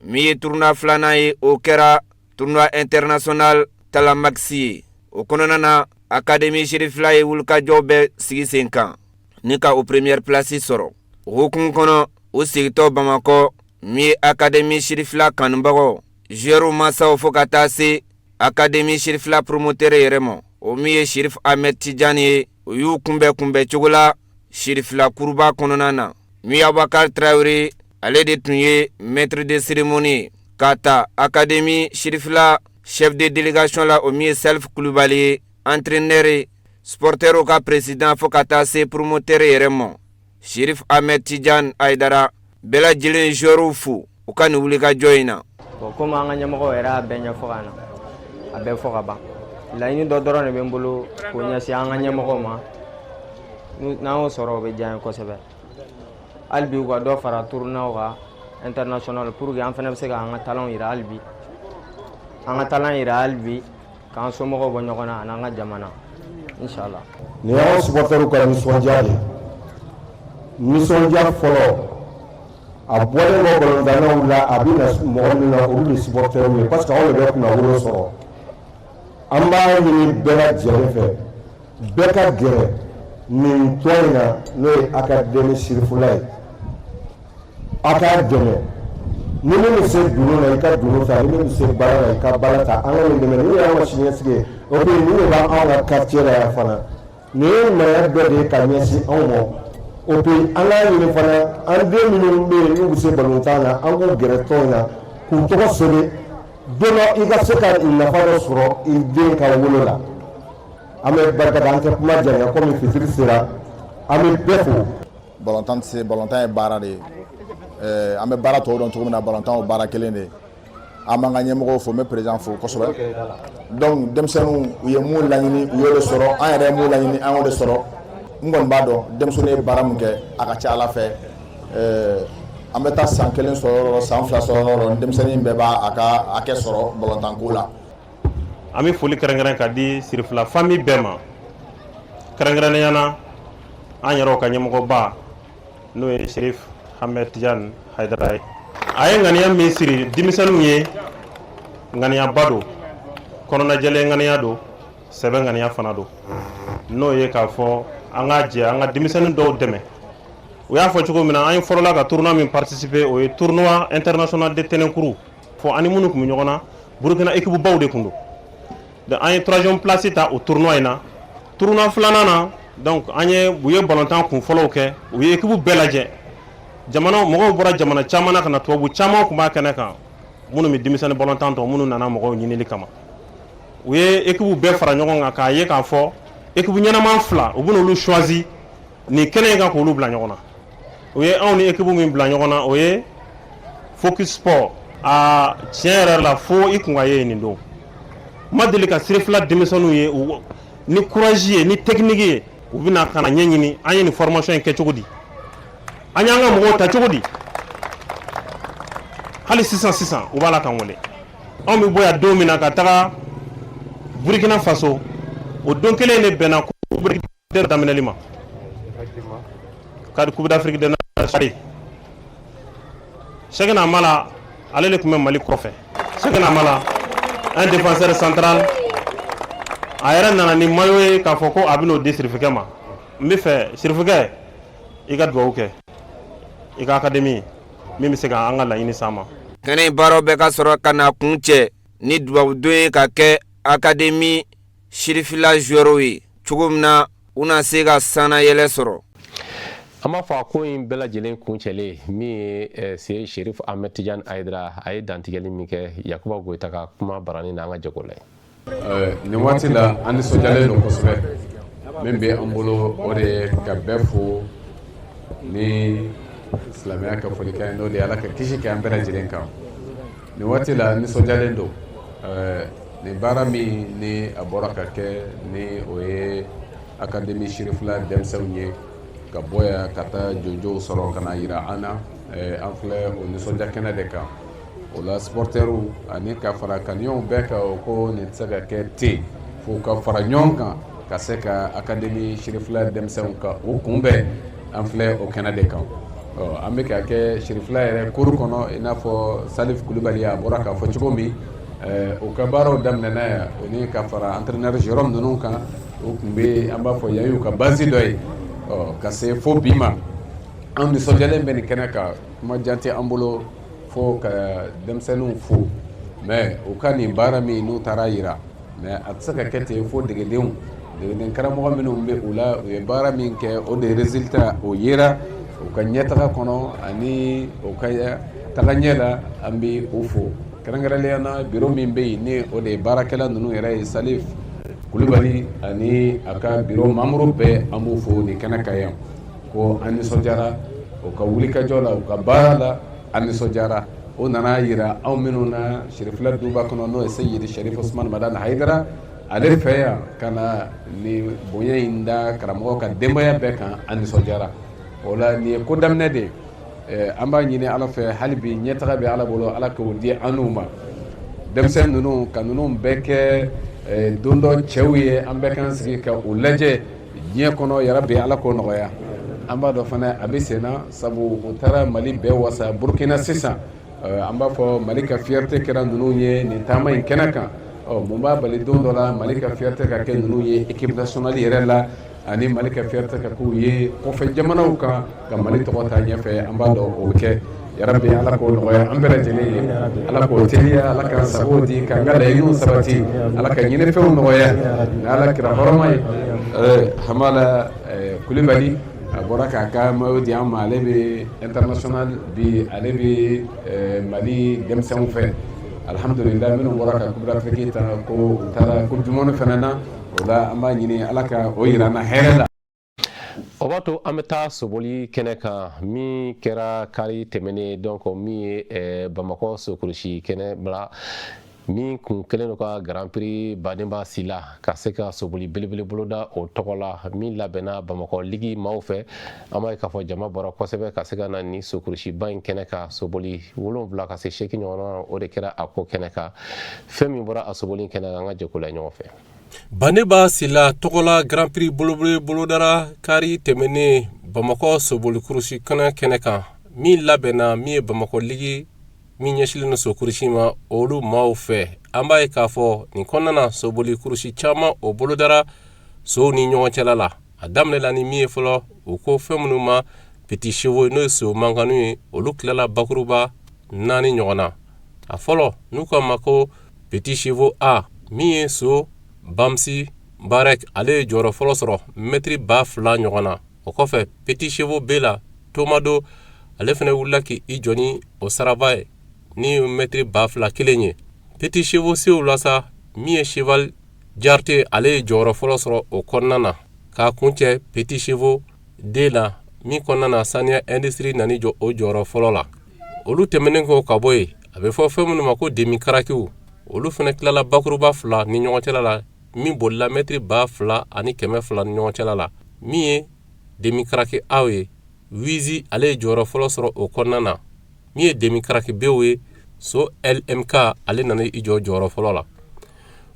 Min ye tournoi filanan ye, o kɛra tournoi international Talamaxi ye. O kɔnɔna na, Akademi Sirifila ye wulikajɔw bɛɛ sigi sen kan ni ka o première place sɔrɔ. O hukumu kɔnɔ, u segintɔ Bamakɔ, min ye Akademi Sirifila kanubagaw, joueurs masaw, fo ka taa se Akademi Sirifila promoteur yɛrɛ ma, o min ye Sirif Ahmed Tijani ye, o y'u kunbɛn kunbɛn cogo la Sirifila kuruba kɔnɔna na. Min ye Abubakar Tarawele, ale de tun ye maître de cérémonie ye k'a ta Akademi Sirifila chef de délégation la, o min ye Salif Kulubali ye, entraîneur, supporterw ka président, fo ka taa se promoteur yɛrɛ ma, Sirif Ahmed Tijan Hayidara. Bɛɛ lajɛlen joueurs fo u ka nin wulikajɔ in na. Bon, komi an ka ɲɛmɔgɔw yɛrɛ y'a bɛɛ ɲɛfɔ ka na, a bɛɛ fɔ ka ban, laɲini dɔ dɔrɔn de bɛ n bolo k'o ɲɛsin an ka ɲɛmɔgɔw ma. N'an y'o sɔrɔ, o bɛ diya n ye kosɛbɛ. Hali bi, u ka dɔ fara tournoi kan international pour que an fana bɛ se k'an ka talent yira, hali bi an ka talent yira, hali bi k'an somɔgɔw bɔ ɲɔgɔn na ani an ka jamana, inshallah. Nin y'anw supporters ka nisɔndiya de ye. Nisɔndiya fɔlɔ, a bɔlen kɔ balontannaw la, a bɛ na mɔgɔ min na, olu de supporters ye, parce que anw de bɛ kunnawolo sɔrɔ. An b'a ɲini bɛɛ lajɛlen fɛ, bɛɛ ka gɛrɛ nin tɔn in na, n'o ye Akademi Sirifula ye. A k'a dɛmɛ. Ni min bɛ se dunun na, i ka dunun ta. Ni min bɛ se baara la, i ka baara ta. An ka nin dɛmɛ, nin y'anw ka siniɲɛsigi ye. O puis nin de b'anw ka quartier la yan fana. Nin ye ɲumanya dɔ de ye ka ɲɛsin anw ma. O puis an k'a ɲini fana, an den minnu bɛ yen n'u bɛ se balontan na, an k'u gɛrɛ tɔn in na k'u tɔgɔ sɛbɛn. Don dɔ, i ka se ka nafa dɔ sɔrɔ i den ka wolo la. An bɛ barika da. An tɛ kuma janya, komi fitiri sera. An bɛ bɛɛ fo. Balontan tɛ se, balontan ye baara de ye. An bɛ baara tɔw dɔn cogo min na, balontan o baara kelen de ye. An b'an ka ɲɛmɔgɔw fo, n bɛ président fo kosɛbɛ. Donc denmisɛnninw, u ye mun laɲini, u y'o de sɔrɔ. An yɛrɛ ye mun laɲini, an y'o de sɔrɔ. N kɔni b'a dɔn, denmisɛnnin ye baara min kɛ, a ka ca Ala fɛ, an bɛ taa san kelen sɔrɔ yɔrɔ, san 2 sɔrɔ yɔrɔ, denmisɛnnin bɛɛ b'a a ka hakɛ sɔrɔ balontanko la. An bɛ foli kɛrɛnkɛrɛn ka di Sirifila famille bɛɛ ma, kɛrɛnkɛrɛnnenya na an yɛrɛw ka ɲɛmɔgɔba, n'o ye Sherif Ahmed Tidiane Haidara ye. A ye ŋaniya min siri denmisɛnninw ye, ŋaniyaba don, kɔnɔnajɛlen ŋaniya don, sɛbɛ ŋaniya fana don, n'o ye k'a fɔ an ka jɛ an ka denmisɛnnin dɔw dɛmɛ. U y'a fɔ cogo min na, an ye fɔlɔla ka tournoi min participer, o ye tournoi international de Tɛnɛnkuru fɔ. Ani minnu tun bɛ ɲɔgɔn na, Burukina équipe baw de tun don. Donc an ye troisième place ta o tournoi in na. Tournoi filanan na, donc an ye u ye balontan kun fɔlɔw kɛ, u ye équipe bɛɛ lajɛ. Jamana mɔgɔw bɔra jamana caman na ka na, tubabu caman tun b'a kɛnɛ kan, minnu bɛ denmisɛnnin balontan tɔn, minnu nana mɔgɔw ɲinili kama. U ye équipe bɛɛ fara ɲɔgɔn kan k'a ye k'a fɔ équipe ɲɛnama fila, u bɛn'olu choisi nin kɛnɛ in kan k'olu bila ɲɔgɔn na. U ye anw ni équipe min bila ɲɔgɔn na, o ye Focus Sport. Aa, tiɲɛ yɛrɛ la, fo i kun ka ye nin don. Ma deli ka Sirifila denmisɛnninw ye ni courage ye, ni technique ye. U bɛna ka na ɲɛɲini an ye nin formation in kɛ cogo di, an y'an ka mɔgɔw ta cogo di. Hali sisan sisan, u b'a la k'an wele. Anw bɛ bɔ yan don min na ka taga Burkina Faso, o don kelen de bɛnna coupe daminɛli ma, ka Coupe d'Afrique des Nations. Cheickna Mala, ale de tun bɛ Mali kɔfɛ. Cheickna Mala, un défenseur central, a yɛrɛ nana ni maillot ye k'a fɔ ko a bɛn'o di Sirifikɛ ma. N bɛ fɛ, Sirifikɛ, i ka dugawu kɛ i ka académie min bɛ se ka an ka laɲini s'an ma. Kɛnɛ baaraw bɛ ka sɔrɔ ka na kun cɛ ni dubabudon ye ka kɛ Académie Sirifila joueurs ye cogo min na, u na se ka sannayɛlɛ sɔrɔ. An b'a fɔ a ko in bɛɛ lajɛlen kuncɛlen min ye se Sherif Ahmed Tidiane Hayidara, a ye dantigɛli min kɛ Yakuba Goyita ka kuma barani na, an ka jɛ k'o lajɛ. Nin waati la, an nisɔndiyalen don kosɛbɛ. Min bɛ an bolo, o de ye ka bɛɛ fo ni silamɛya ka folikan ye, n'o de ye Ala ka kisi kɛ an bɛɛ lajɛlen kan. Nin waati la, nisɔndiyalen don. Nin baara min ni a bɔra ka kɛ, ni o ye Académie Sirifila denmisɛnw ye ka bɔ yan ka taa jɔnjɔnw sɔrɔ ka na yira an na, an filɛ o nisɔndiya kɛnɛ de kan. O la, supporteriw ani ka fara kaniyaw bɛɛ kan, o ko nin tɛ se ka kɛ ten fo ka fara ɲɔgɔn kan ka se ka Académie Sirifila denmisɛnw ka o kunbɛn. An filɛ o kɛnɛ de kan. Ɔ, an bɛ ka kɛ Sirifila yɛrɛ kuru kɔnɔ, i n'a fɔ Salif Kulubali a bɔra k'a fɔ cogo min, u ka baaraw daminɛna yan, o ni ka fara entraîneur Jérôme ninnu kan. O tun bɛ, an b'a fɔ yan y'u ka base dɔ ye. Ɔ, ka se fo bi ma, an nisɔndiyalen bɛ nin kɛnɛ kan. Kuma jan tɛ an bolo fo ka denmisɛnninw fo, mais u ka nin baara min n'u taara yira, mais a tɛ se ka kɛ ten fo degedenw, degeden karamɔgɔ minnu bɛ u la, u ye baara min kɛ, o de résultat o yera u ka ɲɛtaga kɔnɔ ani u ka taga ɲɛ la. An bɛ u fo kɛrɛnkɛrɛnnenya na, bureau min bɛ yen, ni o de ye baarakɛla ninnu yɛrɛ ye, Salif Kulubali ani a ka bureau membre bɛɛ, an b'u fo nin kɛnɛ kan yan ko an nisɔndiyara u ka wulikajɔ la, u ka baara la, an nisɔndiyara. O nana yira anw minnu na Sirifila duba kɔnɔ, n'o ye Seyidi Sherif Usman Madani Hayidara ale fɛ yan, ka na ni bonya in da karamɔgɔ ka denbaya bɛɛ kan, an nisɔndiyara. O la, nin ye ko daminɛ de ye. An b'a ɲini Ala fɛ hali bi, ɲɛtaga bɛ Ala bolo, Ala k'o di an n'u ma. Denmisɛn ninnu ka ninnu bɛɛ kɛ don dɔ cɛw ye, an bɛɛ k'an sigi ka u lajɛ diɲɛ kɔnɔ. Yarabi, Ala k'o nɔgɔya. An b'a dɔn fana a bɛ sen na, sabu u taara Mali bɛɛ wasa Burukina sisan. An b'a fɔ Mali ka fierté kɛra ninnu ye nin taama in kɛnɛ kan. Ɔ, mun b'a bali don dɔ la Mali ka fierté ka kɛ ninnu ye équipe nationale yɛrɛ la, ani Mali ka fierté ka k'u ye kɔfɛ jamanaw kan, ka Mali tɔgɔ ta ɲɛfɛ? An b'a dɔn o bɛ kɛ. Yarabi, Ala k'o nɔgɔya an bɛɛ lajɛlen ye, Ala k'o teliya, Ala k'an sago di, k'an ka laɲiniw sabati, Ala ka ɲinifɛnw nɔgɔya ni Ala kira hɔrɔma ye. Hamala Kulibali, a bɔra k'a ka maillot di an ma. Ale bɛ international bi, ale bɛ Mali denmisɛnw fɛ, alhamdulillah, minnu bɔra ka Coupe d'Afrique ta, ko u taara Coupe du monde fana na. O la, an b'a ɲini Ala ka o yira an na hɛrɛ la. O b'a to an bɛ taa soboli kɛnɛ kan min kɛra kari tɛmɛnen, donc min ye Bamakɔ sokurusi kɛnɛ bila min kun kɛlen don ka Grand Prix Baneba Sila ka se ka soboli belebele boloda o tɔgɔ la, min labɛnna Bamakɔ ligi maaw fɛ. An b'a ye k'a fɔ jama bɔra kosɛbɛ ka se ka na ni sokurusiba in kɛnɛ kan. Soboli 7 ka se 8 ɲɔgɔn, o de kɛra a ko kɛnɛ kan. Fɛn min bɔra a soboli kɛnɛ kan, an ka jɛ k'o la ɲɔgɔn fɛ. Baneba Sila tɔgɔla Grand Prix bolodara kari tɛmɛnen Bamakɔ soboli kurusi kɛnɛ kɛnɛ kan, min labɛnna min ye Bamakɔ ligi min ɲɛsilen don sokurusi ma, olu maaw fɛ. An b'a ye k'a fɔ nin kɔnɔna na, soboli kurusi caman o bolodara sow ni ɲɔgɔn cɛla la. A daminɛla ni min ye fɔlɔ, u ko fɛn minnu ma petits chevaux, n'o ye so mankanu ye, olu tilala bakuruba 4 ɲɔgɔn na. A fɔlɔ, n'u k'a ma ko petit chevaux A, min ye so Bamsi Barek, ale ye jɔyɔrɔ fɔlɔ sɔrɔ mɛtiri 2000 ɲɔgɔn na. O kɔfɛ, petit chevaux B la, Tomado, ale fana wulila k'i jɔ ni o saraba ye ni mɛtiri 2000 kelen ye. Petit chevaux C la sa, min ye cheval Jarte, ale ye jɔyɔrɔ fɔlɔ sɔrɔ o kɔnɔna na. K'a kuncɛ petit chevaux D la, min kɔnɔna na Saniya Industrie nana jɔ o jɔyɔrɔ fɔlɔ la. Olu tɛmɛnen kɔ ka bɔ yen, a bɛ fɔ fɛn minnu ma ko demi karakiw. Olu fana tilala bakuruba fila ni ɲɔgɔn cɛla la, min bolila mɛtiri 2200 ni ɲɔgɔn cɛla la. Min ye demi crack Aw ye, Wizi, ale ye jɔyɔrɔ fɔlɔ sɔrɔ o kɔnɔna na. Min ye demi crack Bw ye, so LMK, ale nana i jɔ jɔyɔrɔ fɔlɔ la.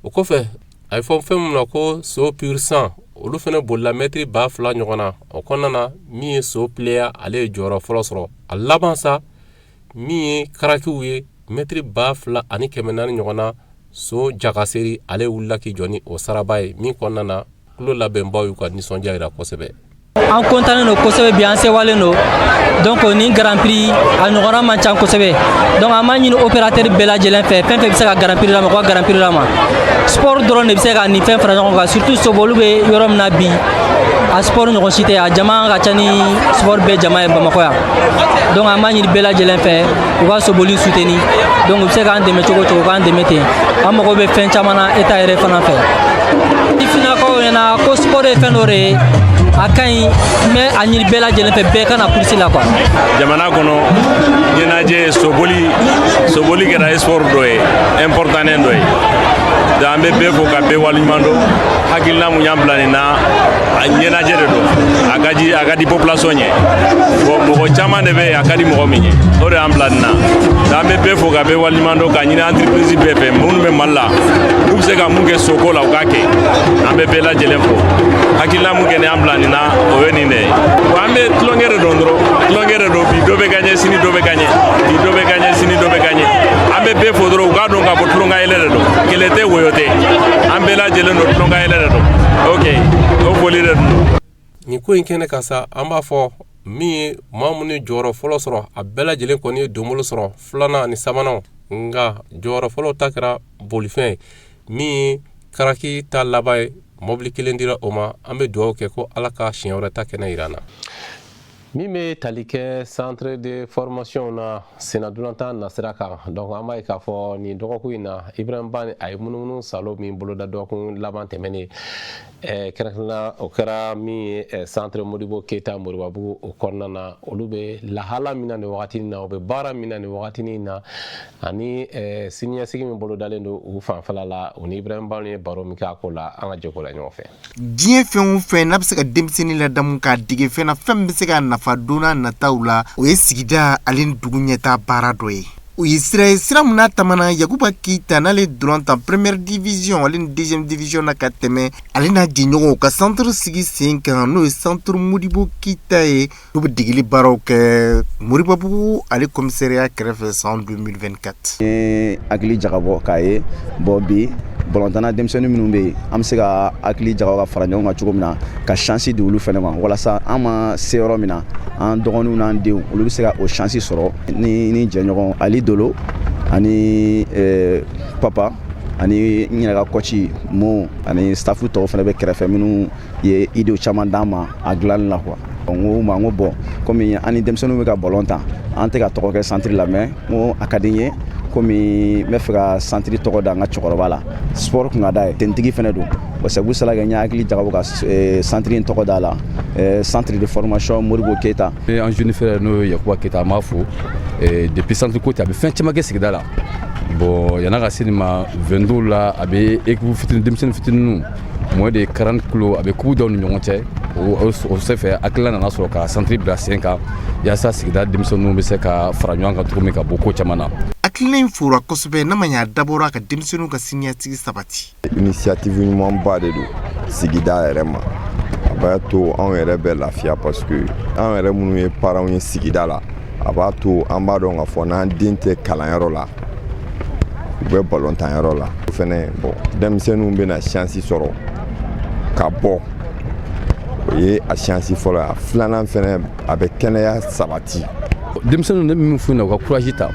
O kɔfɛ, a ye fɔ fɛn min na ko so pur sang, olu fana bolila mɛtiri 2000 ɲɔgɔn na. O kɔnɔna na, min ye so Pleya, ale ye jɔyɔrɔ fɔlɔ sɔrɔ. A laban sa, min ye karakiw ye, mɛtiri 2400 ɲɔgɔn na, so Jakaseri, ale wulila k'i jɔ ni o saraba ye, min kɔnɔna na tulo labɛnbaw y'u ka nisɔndiya jira kosɛbɛ. An kɔntannen don kosɛbɛ bi, an sewalen don. Donc nin Grand Prix a ɲɔgɔnna man ca kosɛbɛ. Donc an b'a ɲini opérateur bɛɛ lajɛlen fɛ, fɛn fɛn bɛ se ka Grand Prix lama, u ka Grand Prix lama. Sport dɔrɔn de bɛ se ka nin fɛn fara ɲɔgɔn kan, surtout soboli bɛ yɔrɔ min na bi, a sport ɲɔgɔn si tɛ, a jama ka ca ni sport bɛɛ jama ye Bamakɔ yan. Donc an b'a ɲini bɛɛ lajɛlen fɛ, u ka soboli soutenir. Donc u bɛ se k'an dɛmɛ cogo o cogo, u k'an dɛmɛ ten. An mago bɛ fɛn caman na État yɛrɛ fana fɛ. Sifinnakaw ɲɛna ko sport ye fɛn dɔ de ye, a ka ɲi, n bɛ a ɲini bɛɛ lajɛlen fɛ, bɛɛ ka na course la quoi. Jamana kɔnɔ, ɲɛnajɛ soboli, soboli kɛra sport dɔ ye, important dɔ ye. Donc an bɛ bɛɛ fo ka bɛɛ waleɲuman dɔn. Hakilina mun y'an bila nin na, a ɲɛnajɛ de don, a ka di, a ka di population ye. Bon, mɔgɔ caman de bɛ yen, a ka di mɔgɔ min ye, o de y'an bila nin na. Donc an bɛ bɛɛ fo ka bɛɛ waleɲuman dɔn, k'a ɲini entreprise bɛɛ fɛ minnu bɛ Mali la, n'u bɛ se ka mun kɛ soko la, u k'a kɛ. An bɛ bɛɛ lajɛlen fo. Hakilina mun kɛ ni an bila nin na, o ye nin de ye. Bon, an bɛ tulonkɛ de don dɔrɔn, tulonkɛ de don. Bi dɔ bɛ gagner, sini dɔ bɛ gagner, bi dɔ bɛ gagner, sini dɔ bɛ gagner. An bɛ bɛɛ fo dɔrɔn, u k'a dɔn k'a fɔ tulonkɛ yɛlɛ de don, kɛlɛ tɛ, woyo tɛ, an bɛɛ lajɛlen don, tulonkɛ yɛlɛ de don. Ok, o foli de don. Nin ko in kɛnɛ kan sa, an b'a fɔ min ye maa minnu ye jɔyɔrɔ fɔlɔ sɔrɔ, a bɛɛ lajɛlen kɔni ye donbolo sɔrɔ, filanan ani sabanan. Nka jɔyɔrɔ fɔlɔ ta kɛra bolifɛn ye. Min ye karaki ta laban ye, mɔbili kelen dira o ma. An bɛ dugawu kɛ ko Ala ka siɲɛ wɛrɛ ta kɛnɛ jira an na. Min bɛ tali kɛ centre de formation na sennadolantan nasira kan, donc an b'a ye k'a fɔ nin dɔgɔkun in na, Ibrahim Bani a ye munumunu salo min boloda dɔgɔkun laban tɛmɛnen, kɛrɛnkɛrɛnnenya o kɛra min ye centre Modibo Keyita Moribabugu o kɔnɔna na, olu bɛ lahala min na nin wagati na, u bɛ baara min na nin wagati na, ani siniɲɛsigi min bolodalen don u fanfɛla la, u ni Ibrahim Bani ye baro min kɛ a ko la, an ka jɛ k'o la ɲɔgɔn fɛ. Diɲɛ fɛn o fɛn n'a bɛ se ka denmisɛnnin ladamu k'a dege fɛn na, fɛn min bɛ se ka nafa don n'a nataw la, o ye sigida ale ni dugu ɲɛtaa baara dɔ ye. O ye sira ye, sira min n'a tamana Yakuba Keyita, n'ale dolan tan première division ale ni deuxième division na ka tɛmɛ, ale n'a jɛɲɔgɔnw ka centre sigi sen kan, n'o ye centre Modibo Keyita ye, n'u bɛ degeli baaraw kɛ Moribabugu ale commissariat kɛrɛfɛ san 2024. N ye hakili jagabɔ k'a ye, bon, bi balontanna denmisɛnnin minnu bɛ yen, an bɛ se ka hakili jagabɔ ka fara ɲɔgɔn kan cogo min na ka chance di olu fana ma, walasa an ma se yɔrɔ min na, an dɔgɔninw n'an denw, olu bɛ se ka o chance sɔrɔ. Ni jɛɲɔgɔn Ali Dolo ani papa ani n yɛrɛ ka coach Mo ani staff tɔw fana bɛ kɛrɛfɛ, minnu ye idée caman d'an ma a dilanni la quoi. N ko ma, n ko bon, komi an ni denmisɛnninw bɛ ka ballon tan, an tɛ ka tɔgɔ kɛ centre la, mais n ko a ka di n ye, komi n bɛ fɛ ka centre tɔgɔ da n ka cɛkɔrɔba la, sport kun ka d'a ye, tenitigi fana don. Bon, c'est pour cela que n ye hakili jagabɔ ka centre in tɔgɔ da la, centre de formation Modibo Keyita. An jeune frère, n'o ye Yakuba Keyita, an b'a fo. Depuis centre ko ten, a bɛ fɛn caman kɛ sigida la. Bon, yan'a ka se nin ma, 22 la, a bɛ équipe fitinin, denmisɛnnin fitininw, moins de 40 kilos, a bɛ coupe daw ni ɲɔgɔn cɛ. O senfɛ, hakilina nana sɔrɔ ka centre bila sen kan, yaasa sigida denmisɛnninw bɛ se ka fara ɲɔgɔn kan cogo min ka bɔ ko caman na. Hakilina in fora kosɛbɛ, n'a ma ɲɛ a dabɔra ka denmisɛnninw ka siniɲɛsigi sabati. Initiative ɲumanba de don sigida yɛrɛ ma. A b'a to anw yɛrɛ bɛ lafiya, parce que anw yɛrɛ minnu ye parents ye sigida la, a b'a to an b'a dɔn k'a fɔ n'an den tɛ kalanyɔrɔ la, u bɛ balɔntanyɔrɔ la. O fɛnɛ, bon, denmisɛnninw bɛna chance sɔrɔ ka bɔ, o ye a chance fɔlɔ ye. A filanan fɛnɛ, a bɛ kɛnɛya sabati. Denmisɛnninw, ne bɛ min f'u ɲɛna, u ka courage ta,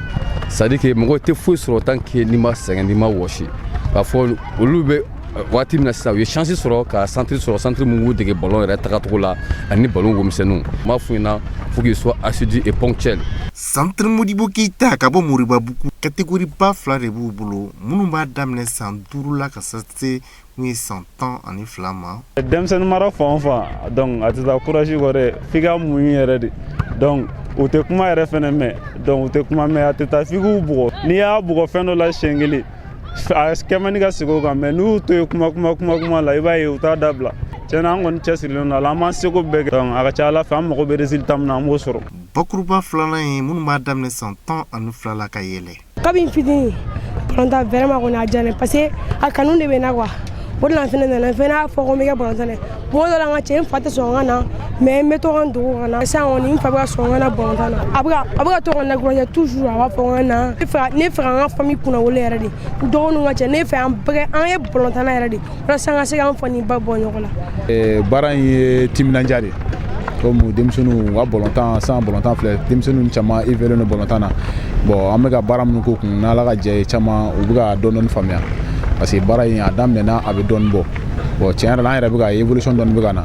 c'est à dire que mɔgɔ tɛ foyi sɔrɔ tant que n'i ma sɛgɛn, n'i ma wɔsi. K'a fɔ olu bɛ waati min na sisan, u ye chance sɔrɔ ka centre sɔrɔ, centre min b'u dege ballon yɛrɛ tagacogo la ani ballon womisɛnninw. N b'a f'u ɲɛna, faut qu'ils soient assidus et ponctuels. Centre Modibo Keyita ka bɔ Moribabugu, catégorie ba fila de b'u bolo, minnu b'a daminɛ san 5 la ka se mun ye san 12 ma. Denmisɛnnin mara fan o fan, donc a tɛ taa courage kɔ dɛ, f'i ka muɲu yɛrɛ de. Donc u tɛ kuma yɛrɛ fɛnɛ mɛn, donc u tɛ kuma mɛn, a tɛ taa f'i k'u bugɔ. N'i y'a bugɔ fɛn dɔ la siɲɛ kelen A kɛ man di ka segin o kan, mais n'u y'u to yen kuma kuma kuma kuma la, i b'a ye u t'a dabila. Tiɲɛna, an kɔni cɛsirilen don a la, an b'an seko bɛɛ kɛ. Donc a ka ca Ala fɛ, an mago bɛ résultat min na, an b'o sɔrɔ. Bakuruba filanan ye minnu b'a daminɛ san 12 la ka yɛlɛ. Kabini fitinin, balontan vraiment kɔni a diyara n ye, parce que a kanu de bɛ n na quoi. O de la n fɛnɛ nana, n fɛnɛ y'a fɔ ko n bɛ kɛ balontan ye. Tuma dɔ la, n ka cɛ, n fa tɛ sɔn n ka na, mais n bɛ to ka n dogo ka na. Sisan kɔni, n fa bɛ ka sɔn n ka na balontan na. A bɛ ka to ka n encourager toujours, a b'a fɔ n ka na. Ne fɛ ka n ka famille kunnawolo yɛrɛ de. N dɔgɔninw ka cɛ, ne fɛ an bɛɛ an ye balontanna yɛrɛ de, walasa an ka se k'an fa ni ba bɔ ɲɔgɔn la. Baara in ye timinandiya de ye, komi denmisɛnninw ka balontan san, balontan filɛ, denmisɛnninw caman évolué don balontan na. Bon, an bɛ ka baara minnu k'u kun, n'Ala ka jɛ ye, caman u bɛ ka dɔɔni dɔɔni faamuya, parce que baara in a daminɛna, a bɛ dɔɔni bɔ. Bon, tiɲɛ yɛrɛ la, an yɛrɛ bɛ ka évolution dɔɔni bɛ ka na.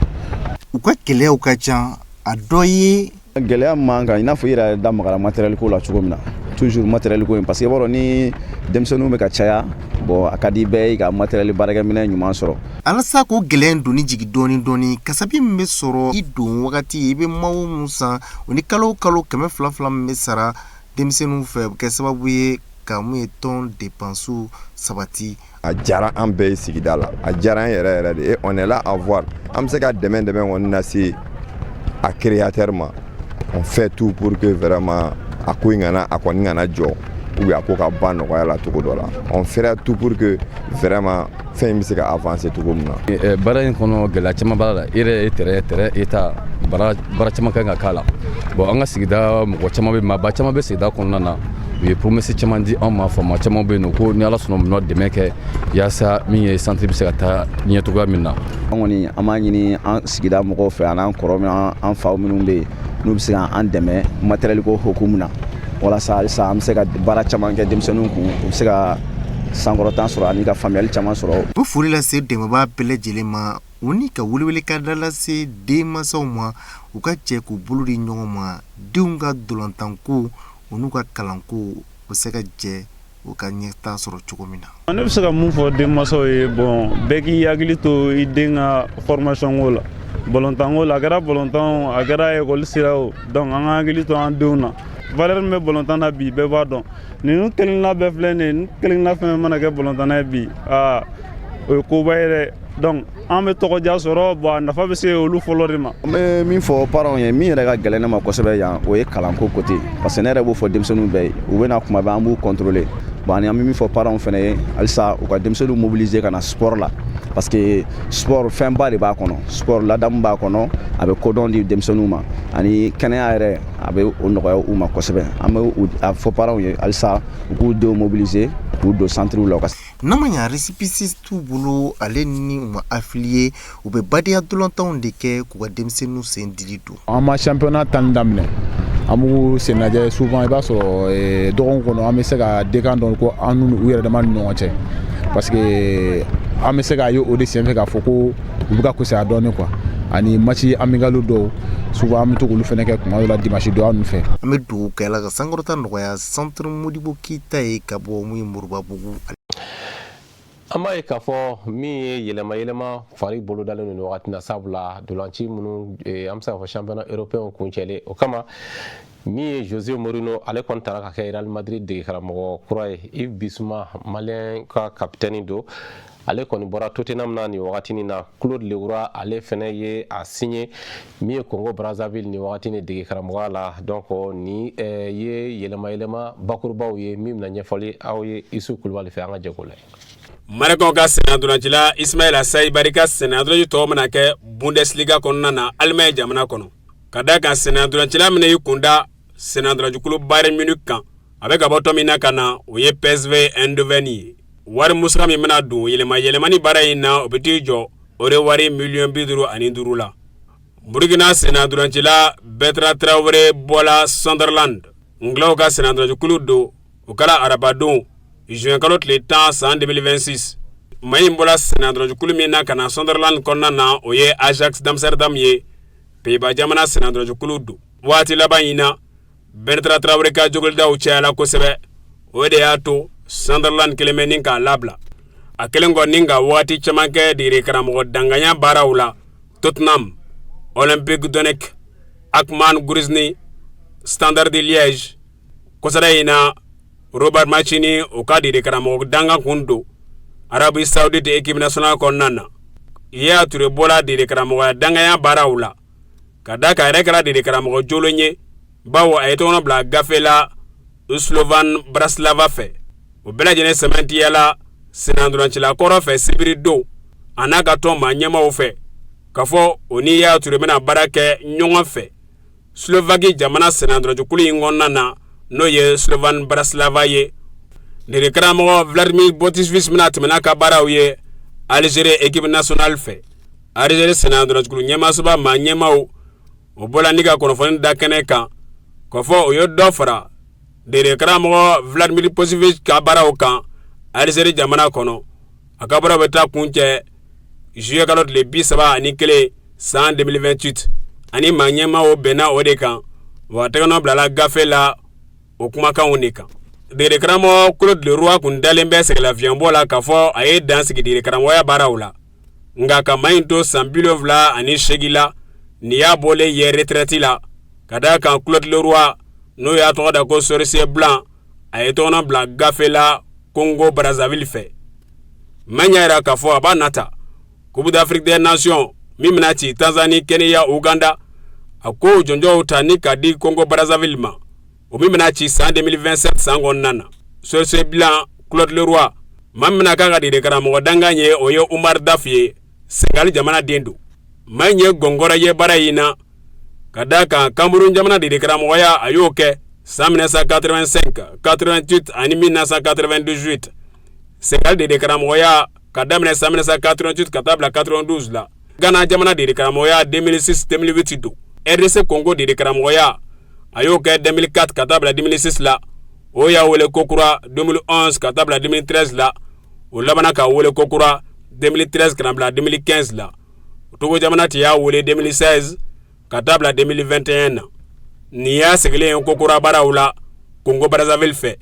U ka gɛlɛyaw ka ca, a dɔ ye Gɛlɛya min b'an kan, i n'a fɔ i yɛrɛ da magara matériel ko la cogo min na, toujours matériel ko in, parce que i b'a dɔn ni denmisɛnninw bɛ ka caya, bon, a ka di bɛɛ ye ka matériel baarakɛminɛ ɲuman sɔrɔ. Alasa k'o gɛlɛya in doni jigin dɔɔni dɔɔni, kasabi min bɛ sɔrɔ i don wagati, i bɛ mago mun san, o ni kalo o kalo 200 200 min bɛ sara denmisɛnninw fɛ, o bɛ kɛ sababu ye ka mun ye tɔn dépenses sabati. A diyara an bɛɛ ye sigida la, a diyara an yɛrɛ yɛrɛ de. Et on est là à voir an bɛ se ka dɛmɛ dɛmɛ kɔni lase a créateur ma. On fait tout pour que vraiment a ko in kana, a kɔni kana jɔ, ou bien a ko ka ban nɔgɔya la cogo dɔ la. On fera tout pour que vraiment fɛn in bɛ se ka avancer cogo min na. Baara in kɔnɔ, gɛlɛya caman b'a la. I yɛrɛ ye terrain état, baara caman kan ka k'a la. Bon, an ka sigida mɔgɔ caman bɛ, maaba caman bɛ sigida kɔnɔna na, u ye promesse caman di anw ma. Faama caman bɛ yen nɔ ko ni Ala sɔnna, u bɛna dɛmɛ kɛ yaasa min ye centre bɛ se ka taa ɲɛ cogoya min na. An kɔni, an b'a ɲini an sigida mɔgɔw fɛ, an'an kɔrɔ, an faw minnu bɛ yen, n'u bɛ se k'an dɛmɛ matériel ko hukumu na, walasa halisa an bɛ se ka baara caman kɛ denmisɛnninw kun, u bɛ se ka sankɔrɔta sɔrɔ ani ka faamuyali caman sɔrɔ. U foli lase dɛmɛbaa bɛɛ lajɛlen ma, u ni ka welewele da lase denmansaw ma, u ka jɛ k'u bolo di ɲɔgɔn ma, denw ka ntolatanko, u n'u ka kalanko, u bɛ se ka jɛ u ka ɲɛta sɔrɔ cogo min na. Ne bɛ se ka mun fɔ denmansaw ye? Bon, bɛɛ k'i hakili to i den ka formation ko la, balontanko la, a kɛra balontan o, a kɛra ekɔli sira o. Donc an ka hakili to an denw na. Valeur min bɛ balontan na bi, bɛɛ b'a dɔn. Ninnu kelenna bɛɛ filɛ nin ye, ninnu kelenna fɛn fɛn mana kɛ balontanna ye bi, aa, o ye koba ye dɛ. Donc an bɛ tɔgɔdiya sɔrɔ. Bon, a nafa bɛ se olu fɔlɔ de ma. N bɛ min fɔ parents ye, min yɛrɛ ka gɛlɛn ne ma kosɛbɛ yan, o ye kalanko côté, parce que ne yɛrɛ b'o fɔ denmisɛnninw bɛɛ ye, u bɛ na kuma bɛɛ, an b'u contrôler. Bon, ani an bɛ min fɔ parents fana ye, halisa u ka denmisɛnninw mobiliser ka na sport la, parce que sport fɛnba de b'a kɔnɔ. Sport ladamu b'a kɔnɔ, a bɛ kodɔn di denmisɛnninw ma, ani kɛnɛya yɛrɛ, a bɛ o nɔgɔya u ma kosɛbɛ. An bɛ a fɔ parents ye halisa u k'u denw mobiliser k'u don centre la. N'a ma ɲa récépissé t'u bolo, ale ni u ma affilié, u bɛ badenya ntolatanw de kɛ k'u ka denmisɛnninw sen dili don. An ma championnat tan daminɛ, an b'u sen lajɛ. Souvent i b'a sɔrɔ dɔgɔkun kɔnɔ, an bɛ se ka dekan dɔ ko an n'u u yɛrɛ dama ni ɲɔgɔn cɛ, parce que an bɛ se k'a ye o de senfɛ k'a fɔ ko u bɛ ka kusaya dɔɔnin quoi. Ani match amical dɔw, souvent an bɛ to k'olu fana kɛ kuma dɔ la dimanche don ninnu fɛ. An bɛ dugawu kɛ Ala ka sankɔrɔta nɔgɔya centre Modibo Keyita ye ka bɔ mun ye Moribabugu. An b'a ye k'a fɔ min ye yɛlɛma yɛlɛma fari bolodalen don wagati na, sabula dolanci minnu, an bɛ se k'a fɔ championnat européen kuncɛlen, o kama min ye Jose Mourinho, ale kɔni taara ka kɛ Real Madrid dege karamɔgɔ kura ye. Yves Bissouma, malien ka capitaine don, ale kɔni bɔra Tottenham na nin wagati na. Claude Le Roy, ale fɛnɛ ye a signé min ye Congo Brazzaville nin wagati ni dege karamɔgɔya la. Donc ni ye yɛlɛma yɛlɛma bakurubaw ye min bɛna ɲɛfɔli aw ye Isu Kulubali fɛ. An ka jɛ k'o lajɛ. Marakaw ka sennantolacila Ismaila Sayibari ka sennantolaci tɔgɔ bɛna kɛ Bundesliga kɔnɔna na, Allemagne jamana kɔnɔ, ka da kan sennantolacila min y'i kunda sennantolacikulu Bayern Munich kan, a bɛ ka bɔ tɔn min na ka na, o ye PSV Eindhoven ye. Wari musaka min bɛna don yɛlɛma yɛlɛmani baara in na, o bɛ t'i jɔ o wari miliyɔn 55 la. Burukina sennantolacila Bertrand Traoré bɔla Sunderland, Anglais ka sennantolacikulu don. O kɛra arabadon juin kalo tile 10 san 2026. Maa in bɔra sennantolacikulu min na ka na Sunderland kɔnɔna na, o ye Ajax d'Amsterdam ye, Pays-Bas jamana sennantolacikulu don. Waati laban in na, Bertrand Traoré ka jogolidaw cayala kosɛbɛ, o de y'a to Sunderland kelen bɛ ni k'a labila. A kelen kɔ ni ka waati caman kɛ degere karamɔgɔ danganya baaraw la Tottenham, Olympique Donetsk, Akhmat Grozny, Standard de Liège. Kɔsada in na Robert Mancini o ka degeli karamɔgɔ dankan kun don Arabie Saoudite équipe nationale kɔnɔna na. Yaya Toure bɔla degeli karamɔgɔya danganya baaraw la ka da kan a yɛrɛ kɛra degeli karamɔgɔ jolen ye, bawo a ye tɔgɔ bila gafe la Slovan Bratislava fɛ. O bɛɛ lajɛlen sɛmɛntiyala sennantolacila kɔrɔ fɛ sibiri don a n'a ka tɔn maa ɲɛmaaw fɛ k'a fɔ o ni Yaya Toure bɛna baara kɛ ɲɔgɔn fɛ Slovaki jamana sennantolacikulu in kɔnɔna na, n'o ye Slovan Bratislava ye. Degeli karamɔgɔ Vladimir Boticevic bɛna tɛmɛ n'a ka baaraw ye Algérie équipe nationale fɛ. Algérie sennantolacikulu ɲɛmaasoba maa ɲɛmaaw o bɔla ni ka kunnafoni da kɛnɛ kan k'a fɔ o ye dɔ fara degeli karamɔgɔ Vladimir Boticevic ka baaraw kan Algérie jamana kɔnɔ. A ka baaraw bɛ taa kuncɛ juillet kalo tile 31 san 2028, ani maa ɲɛmaaw bɛnna o de kan, wa tɛgɛnɔ bilala gafe la o kumakanw de kan. Degeli karamɔgɔ Claude Le Roy kun dalen bɛ sɛgɛnlafiɲɛbɔ la k'a fɔ a ye dan sigi degeli karamɔgɔya baaraw la, nka ka maa in to san 78 la, nin y'a bɔlen ye retraite la. Ka d'a kan Claude Le Roy, n'o y'a tɔgɔ da ko Sorcier Blanc, a ye tɔgɔ bila gafe la Congo Brazzaville fɛ. Maa y'a yira k'a fɔ a b'a nata Coupe d'Afrique des Nations min bɛna ci Tanzanie, Kenya, Uganda, a ko jɔnjɔnw ta ni ka di Congo Brazzaville ma, o min bɛna ci san 2027 san kɔnɔna na. Sorcier Blanc Claude Le Roy, maa min bɛna k'a ka degeli karamɔgɔ dankan ye, o ye Umar Daf ye, Senegal jamana den don. Maa in ye gɔngɔrɔ ye baara in na ka d'a kan Cameroun jamana degeli karamɔgɔya a y'o kɛ san 1985, 88 ani 1998. Senegal degeli karamɔgɔya ka daminɛ san 1988 ka taa bila 92 la. Ghana jamana degeli karamɔgɔya 2006 2008 don. RDC Congo degeli karamɔgɔya a y'o kɛ 2004 ka taa bila 2006 la. O y'a wele kokura 2011 ka taa bila 2013 la. O labanna k'a wele kokura 2013 ka na bila 2015 la. Togo jamana tun y'a wele 2016 ka taa bila 2021 na. Nin y'a sigilen ye kokura baaraw la Congo Brazzaville fɛ.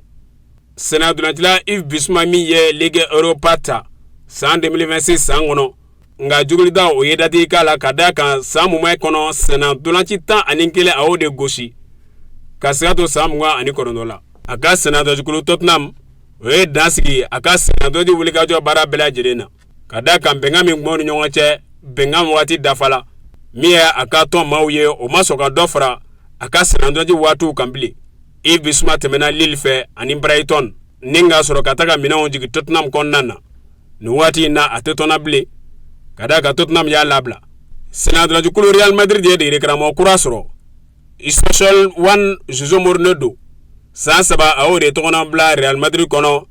Sennantolacila Yves Bissouma min ye Ligue Europa ta san 2026 san kɔnɔ, nka jugulida o ye datigi k'a la ka d'a kan san mumɛ kɔnɔ sennantolaci 11 a y'o de gosi ka siga to san 29 la. A ka sennantolacikulu Tottenham o ye dan sigi a ka sennantolaci wulikajɔ baara bɛɛ lajɛlen na ka d'a kan bɛnkan min tun b'u ni ɲɔgɔn cɛ, bɛnkan waati dafala. Min ye a ka tɔn maaw ye, o ma sɔn ka dɔ fara a ka sennantolaci waatiw kan bilen. Yves Bissouma tɛmɛna Lille fɛ ani Brighton ni ka sɔrɔ ka taga minɛnw jigin Tottenham kɔnɔna na. Nin waati in na a tɛ tɔn na bilen ka d'a kan Tottenham y'a labila. Sennantolacikulu Real Madrid ye degeli karamɔgɔ kura sɔrɔ, Special One Jose Mourinho don. San 3 a y'o de tɔgɔnɔ bila Real Madrid kɔnɔ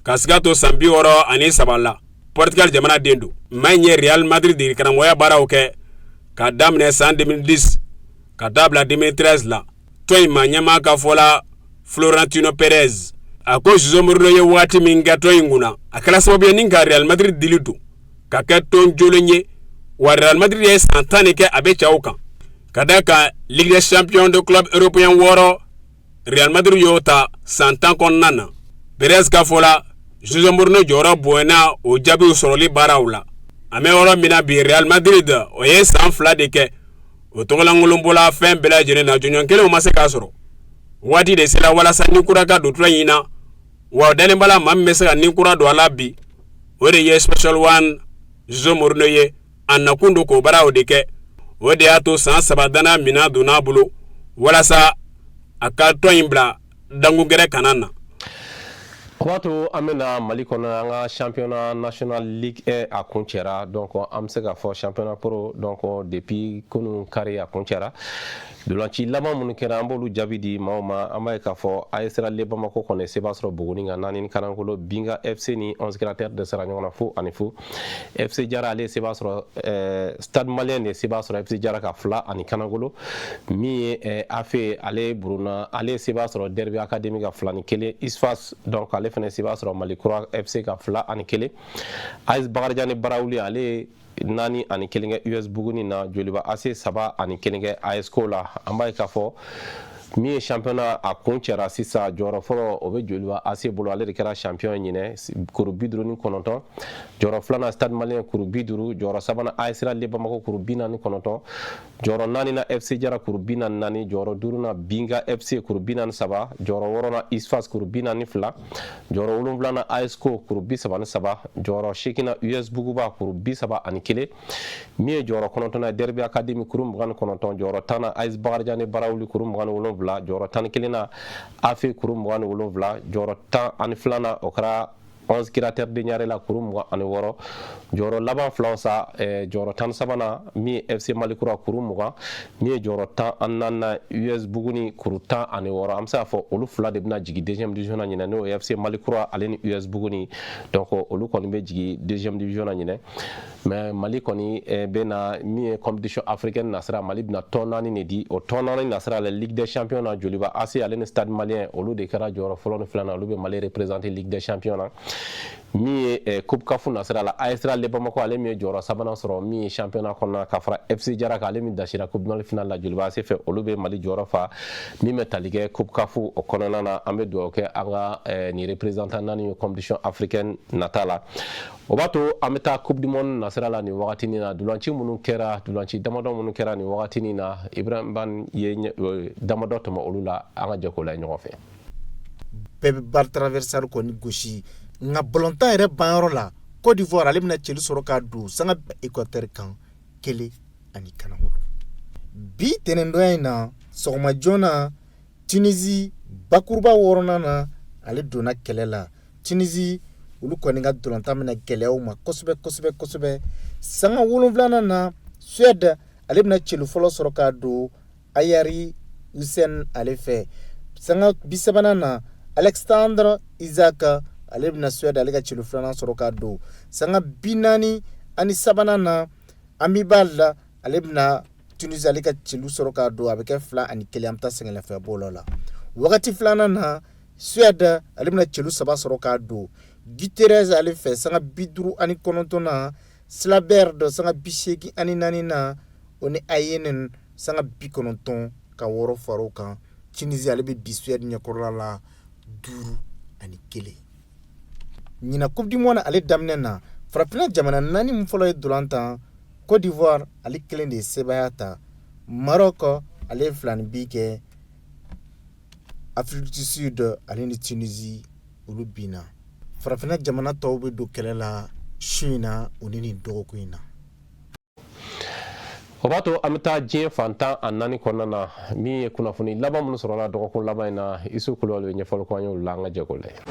ka siga to san 63 la. Portugal jamana den don. Maa in ye Real Madrid degeli karamɔgɔya baaraw kɛ ka daminɛ san 2010 ka taa bila 2013 la. Tɔn in maa ɲɛmaa ka fɔ la, Florentino Perez, a ko Jose Mourinho ye waati min kɛ tɔn in kunna, a kɛra sababu ye ni ka Real Madrid dili don ka kɛ tɔn jolen ye. Wa Real Madrid ye san 10 de kɛ a bɛ cɛw kan, ka d'a kan Ligue des champions de club européen 6 Real Madrid y'o ta san 10 kɔnɔna na. Perez ka fɔ la, Jose Mourinho jɔyɔrɔ bonyana o jaabiw sɔrɔli baaraw la. An bɛ yɔrɔ min na bi, Real Madrid o ye san 2 de kɛ o tɔgɔlankolon bɔla fɛn bɛɛ lajɛlen na, jɔnjɔn kelen o ma se k'a sɔrɔ. Waati de sera walasa ni kura ka don tɔn in na, wa dalen b'a la maa min bɛ se ka ni kura don a la bi, o de ye Special One Jose Mourinho ye. A nakun don k'o baaraw de kɛ. O de y'a to san 3 danaya minɛn donna a bolo walasa a ka tɔn in bila dankun gɛrɛ kana na. O b'a to an bɛna Mali kɔnɔ, an ka championnat national Ligue 1 a kuncɛra. Donc an bɛ se k'a fɔ championnat pro, donc depuis kunun kari a kuncɛra. Dolanci laban minnu kɛra, an b'olu jaabi di maaw ma. An b'a ye k'a fɔ AS Rale Bamako kɔni se b'a sɔrɔ Buguni kan 4 ni kanangolo. Binga FC ni 11 Créateurs de sera ɲɔgɔn na 0-0. FC Jara ale se b'a sɔrɔ Stade Malien de se b'a sɔrɔ FC Jara ka 2 ani kanangolo. Min ye AFE, ale Buruna, ale se b'a sɔrɔ Derby Academy ka 2-1. ISFAS, donc ale fana se b'a sɔrɔ Mali Kura FC ka 2-1. AS Bakarijan ni Barawuli, ale 4-1 kɛ US Buguni na. Joliba AC 3-1 kɛ ASCO la. An b'a ye k'a fɔ Min ye championnat a kuncɛra sisan, jɔyɔrɔ fɔlɔ o bɛ Joliba AC bolo, ale de kɛra champion ɲinɛ, kuru 59. Jɔyɔrɔ filanan, Stade Malien, kuru 50. Jɔyɔrɔ sabanan, AS Real de Bamako, kuru 49. Jɔyɔrɔ naaninan, FC Jara, kuru 44. Jɔyɔrɔ duurunan, Binga FC, kuru 43. Jɔyɔrɔ wɔɔrɔnan, USFAS, kuru 42. Jɔyɔrɔ wolonwulanan, ASCO, kuru 33. Jɔyɔrɔ seeginnan, US Buguba, kuru 31. Min ye jɔyɔrɔ kɔnɔntɔnna, Derby Academy, kuru 29. Jɔyɔrɔ 10nan, AS Bakarijan ni Barawuli, kuru 27. Jɔyɔrɔ 11nan, AFE, kuru 27. Jɔyɔrɔ 12nan, o kɛra 11 Créateurs de Niaréla, kuru 26. Jɔyɔrɔ laban filaw sa, jɔyɔrɔ 13nan, min ye FC Malikura, kuru 20. Min ye jɔyɔrɔ 14nan, US Buguni, kuru 16. An bɛ se k'a fɔ olu fila de bɛna jigin deuxième division na ɲinɛ, n'o ye FC Malikura ale ni US Buguni. Donc olu kɔni bɛ jigin deuxième division na ɲinɛ. Mais Mali kɔni bɛ na min ye compétition africaine nasira, Mali bɛna tɔn naani de di. O tɔn naani nasira la, Ligue des champions na, Joliba AC ale ni Stade Malien, olu de kɛra jɔyɔrɔ fɔlɔ ni filanan, olu bɛ Mali représenter Ligue des champions na. Min ye Coupe CAF nasira la, AS Real de Bamako, ale min ye jɔyɔrɔ sabanan sɔrɔ min ye championnat kɔnɔna, ka fara FC Jara kan, ale min dasira Coupe du Mali finale la Joliba AC fɛ, olu bɛ Mali jɔyɔrɔ fa min bɛ tali kɛ Coupe CAF o kɔnɔna na. An bɛ dugawu kɛ an ka nin représentant naani ye compétition africaine nata la. O b'a to an bɛ taa Coupe du monde nasira la nin wagatinin na. Dulanci minnu kɛra, dulanci damadɔ minnu kɛra nin wagatinin na, Ibrahim Ban ye damadɔ tɔmɔ olu la, an ka jɛ k'o lajɛ ɲɔgɔn fɛ. Bɛɛ bɛ barre transversale kɔni gosi, nka balontan yɛrɛ banyɔrɔ la, Côte d'Ivoire ale bɛna celu sɔrɔ k'a don sanga Équateur kan 1-0. Bi tɛnɛndonya in na, sɔgɔma joona, Tunisie bakuruba wɔɔrɔnan na, ale donna kɛlɛ la. Tunisie olu kɔni ka balontan bɛna gɛlɛyaw ma kosɛbɛ kosɛbɛ kosɛbɛ. Sanga wolonwulanan na, Suède ale bɛna celu fɔlɔ sɔrɔ k'a don Ayari Hussein ale fɛ. Sanga 30nan na, Alexander Isak ale bɛna Suède ale ka celu filanan sɔrɔ k'a don. Sanga 43nan na, Hannibal ale bɛna Tunisie ale ka celu sɔrɔ k'a don, a bɛ kɛ 2-1. An bɛ taa sɛgɛnlafiɲɛbɔ la. Wagati filanan na, Suède ale bɛna celu saba sɔrɔ k'a don Gutierrez ale fɛ sanga 59 na, Silabert sanga 84 na, o ni Ayenen sanga 96 far'o kan. Tunisie ale bɛ bi Suède ɲɛkɔrɔla la 5-1. Ɲinan Coupe du monde ale daminɛ na, farafinna jamana naani min fɔlɔ ye ntolan tan, Côte d'Ivoire ale kelen de ye sebaaya ta, Maroc ale ye filani bi kɛ, Afrique du Sud ale ni Tunisie olu binna. Farafinna jamana tɔw bɛ don kɛlɛ la su in na, o ni nin dɔgɔkun in na. O b'a to an bɛ taa diɲɛ fan 14 kɔnɔna na, min ye kunnafoni laban minnu sɔrɔla dɔgɔkun laban in na. Isu Kulubali bɛ ɲɛfɔli kɛ an ye olu la, an ka jɛ k'o lajɛ.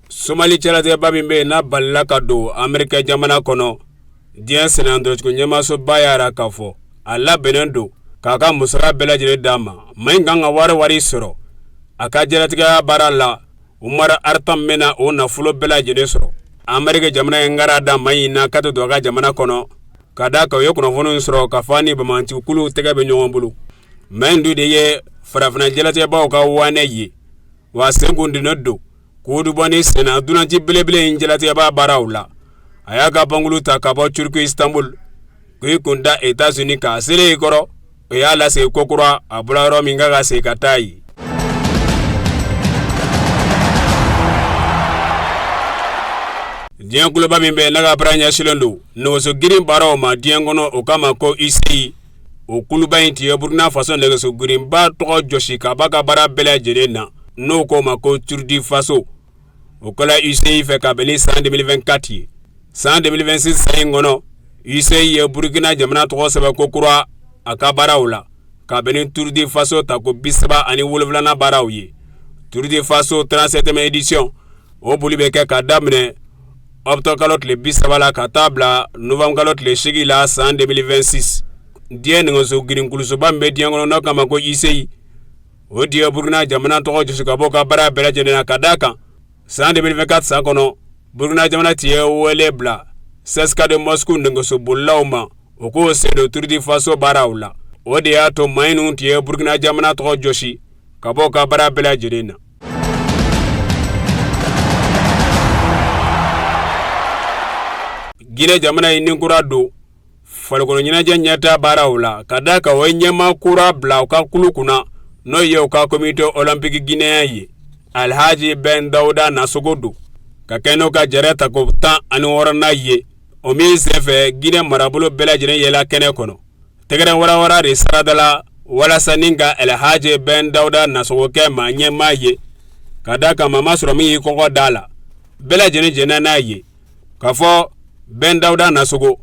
Somali cɛlatigɛba min bɛ yen n'a balila ka don Amerika jamana kɔnɔ, diɲɛ sennantolaci ɲɛmaasoba y'a jira k'a fɔ a labɛnnen don k'a ka musaka bɛɛ lajɛlen d'a ma. Maa in kan ka wari sɔrɔ a ka jalatigɛya baara la, Umar Artan bɛna o nafolo bɛɛ lajɛlen sɔrɔ. Ameriki jamana ye ngara da maa in na k'a tɛ don a ka jamana kɔnɔ, ka d'a kan u ye kunnafoni sɔrɔ k'a fɔ a ni banbaancikuluw tɛgɛ bɛ ɲɔgɔn bolo. Maa in dun de ye farafinna jalatigɛbaw ka wanɛ ye, wa sen kun donnen don kudubɔ ni senna dulanci belebele in jalatigɛba baaraw la. A y'a ka pankulu ta ka bɔ Turki Istanbul k'i kun da Etats-Unis kan. A selen i kɔrɔ, o y'a lasegin kokura a bɔra yɔrɔ min, k'a ka segin ka taa yen. Diɲɛ kuluba min bɛ yen n'a ka baara ɲɛsinlen don nɛgɛso girin baaraw ma diɲɛ kɔnɔ, o k'a ma ko UCI, o kuluba in tun ye Burkina Faso nɛgɛso girinba tɔgɔ jɔsi ka b'a ka baara bɛɛ lajɛlen na, n'o k'o ma ko Tour du Faso. O kɛla UCI fɛ ka bɛn ni san 2024 ye. San 2026 san in kɔnɔ, UCI ye Burkina jamana tɔgɔ sɛbɛn ko kura a ka baaraw la, ka bɛn ni Tour du Faso tako 37nan baaraw ye. Tour du Faso 37e édition, o boli bɛ kɛ ka daminɛ octobre kalo tile 30 la ka taa bila novembre kalo tile 8 la san 2026. Diɲɛ nɛgɛso girin kulusoba min bɛ diɲɛ kɔnɔ n'o k'a ma ko UCI, o de ye Burkina jamana tɔgɔ jɔsi ka bɔ ka baara bɛɛ lajɛlen na, ka d'a kan san 2024 san kɔnɔ, Burkina jamana tun ye wele bila CSKA de Moscou nɛgɛso bolilaw ma, o k'o sen don Tour du Faso baaraw la. O de y'a to maa ninnu tun ye Burkina jamana tɔgɔ jɔsi ka bɔ ka baara bɛɛ lajɛlen na. Guinée jamana ye ni kura don. farikolo ɲɛnajɛ ɲɛtaa baaraw la, ka da kan o ye ɲɛmaa kura bila u ka kulu kunna, n'o ye u ka comité olympique guinéen ye. Alhaji Ben Dawuda Nasogo don, ka kɛ n'o ka jɛrɛ tako 16nan ye, o min senfɛ Guinée marabolo bɛɛ lajɛlen yela kɛnɛ kɔnɔ. Tɛgɛrɛ warawara de saradala walasa ni ka Alhaji Ben Dawuda Nasogo kɛ maa ɲɛmaa ye, ka da kan maa ma sɔrɔ min y'i kɔkɔ da la. Bɛɛ lajɛlen jɛnna n'a ye k'a fɔ Ben Dawuda Nasogo,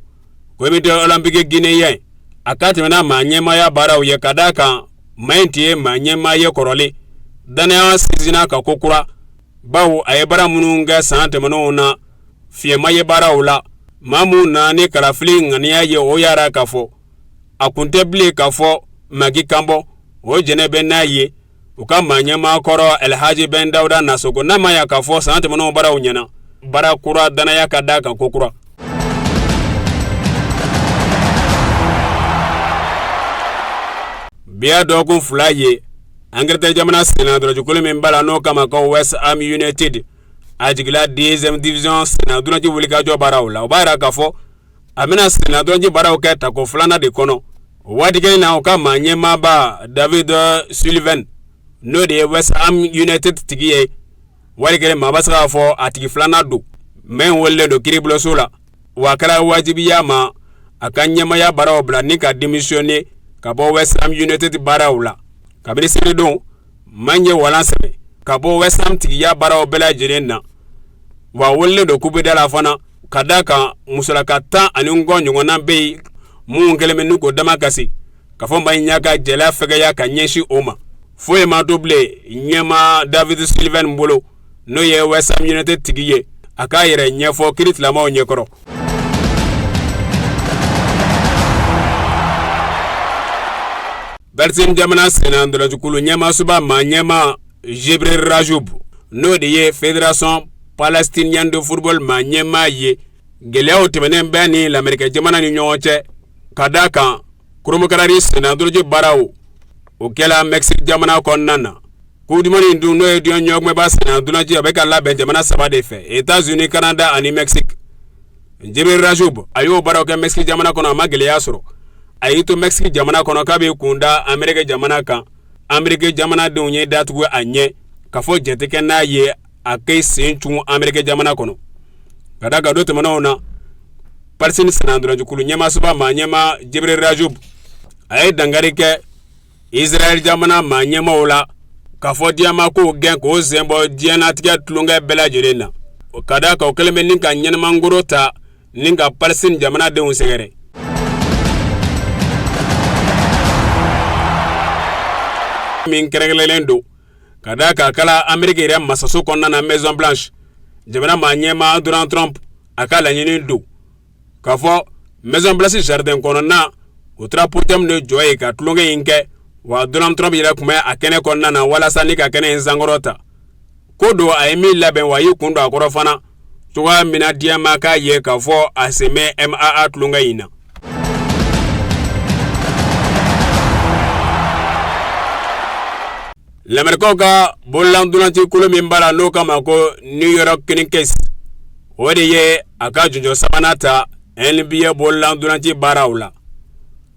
comité olympique guinéen, a ka tɛmɛ n'a maa ɲɛmaaya baaraw ye, ka da kan maa in tun ye maa ɲɛmaa ye kɔrɔlen. Danaya sinsinna ka ko kura, bawo a ye baara minnu kɛ san tɛmɛnenw na, fiɲɛ ma ye baaraw la. Maa minnu nana ni kalafili ŋaniya ye, o y'a yira k'a fɔ a kun tɛ bilen k'a fɔ magi kan bɔ. O jɛnɛ bɛ n'a ye u ka maa ɲɛmaa kɔrɔ Alhaji Ben Dawuda Nasogo, n'a ma ya k'a fɔ san tɛmɛnenw baaraw ɲɛna, baara kura danaya ka d'a kan ko kura. Bi y'a dɔgɔkun 2 ye, Angleterre jamana sennantolacikulu min b'a la n'o kama ko West Ham United, a jigila deuxième division sennantolaci wulikajɔ baaraw la. O b'a yira k'a fɔ a bɛna sennantolaci baaraw kɛ tako filanan de kɔnɔ. O waati kelen na, u ka maa ɲɛmaaba David Sullivan, n'o de ye West Ham United tigi ye, wali kelen maa bɛ se k'a fɔ a tigi filanan don, min welelen don kiiribulonso la, wa a kɛra wajibiya ma a ka ɲɛmaaya baaraw bila ni ka démissionner ka bɔ West Ham United baaraw la. Kabini sibiridon, maa ye walan sɛmɛ ka bɔ West Ham tigiya baaraw bɛɛ lajɛlen na, wa welelen don kubeda la fana, ka da kan musolaka 10 ni kɔ ɲɔgɔnna bɛ yen minnu kɛlen bɛ n'u ko dama kasi k'a fɔ maa in y'a ka jɛla fɛgɛya ka ɲɛsin o ma. Foyi ma to bilen ɲɛmaa David Sullivan bolo, n'o ye West Ham United tigi ye, a k'a yɛrɛ ɲɛfɔ kiiritigɛlamaaw ɲɛkɔrɔ. Palestine jamana sennantolacikulu ɲɛmaasoba maa ɲɛmaa Jibril Rajoub, n'o de ye Fédération palestinienne de football maa ɲɛmaa ye, gɛlɛyaw tɛmɛnen bɛ ni Lamerikɛ jamana ni ɲɔgɔn cɛ, ka da kan kurunbonkarili sennantolaci baaraw o kɛla Mexique jamana kɔnɔna na. Coupe du monde dun, n'o ye diɲɛ ɲɔgɔnkunbɛnba sennantolaci, a bɛ ka labɛn jamana saba de fɛ: États-Unis, Canada ani Mexique. Jibril Rajoub, a y'o baaraw kɛ Mexique jamana kɔnɔ, a ma gɛlɛya sɔrɔ. A y'i to Mexique jamana kɔnɔ k'a bɛ kun da Amérique jamana kan, Amérique jamanadenw ye datugu a ɲɛ k'a fɔ jɛn tɛ kɛ n'a ye a k'i sen cun Amérique jamana kɔnɔ. Ka da kan don tɛmɛnenw na, Palestine sennantolacikulu ɲɛmaasoba maa ɲɛmaa Jibril Rajoub, a ye dankari kɛ Israël jamana maa ɲɛmaaw la k'a fɔ diɲɛmaa k'o gɛn k'o sen bɔ diɲɛnatigɛ tulonkɛ bɛɛ lajɛlen na, ka da kan o kɛlen bɛ ni ka ɲɛnamangoro ta ni ka Palestine jamanadenw sɛgɛrɛ. Min kɛrɛnkɛrɛnlen don ka da kan kala Ameriki yɛrɛ masaso kɔnɔna na, Maison Blanche, jamana maa ɲɛmaa Donald Trump, a ka laɲini don k'a fɔ Maison Blanche jardin kɔnɔna, o taara podium de jɔ yen ka tulonkɛ in kɛ. Wa Donald Trump yɛrɛ tun bɛ a kɛnɛ kɔnɔna na walasa ni ka kɛnɛ in sankɔrɔta. Ko don a ye min labɛn, wa a y'i kun don a kɔrɔ fana cogoya min na diɲɛ maa k'a ye k'a fɔ a sen bɛ MMA tulonkɛ in na. Lamerikaw ka bololantolanci kulu min b'a la n'o kama ko New York Knicks, o de ye a ka jɔnjɔn sabanan ta NBA bololantolanci baaraw la.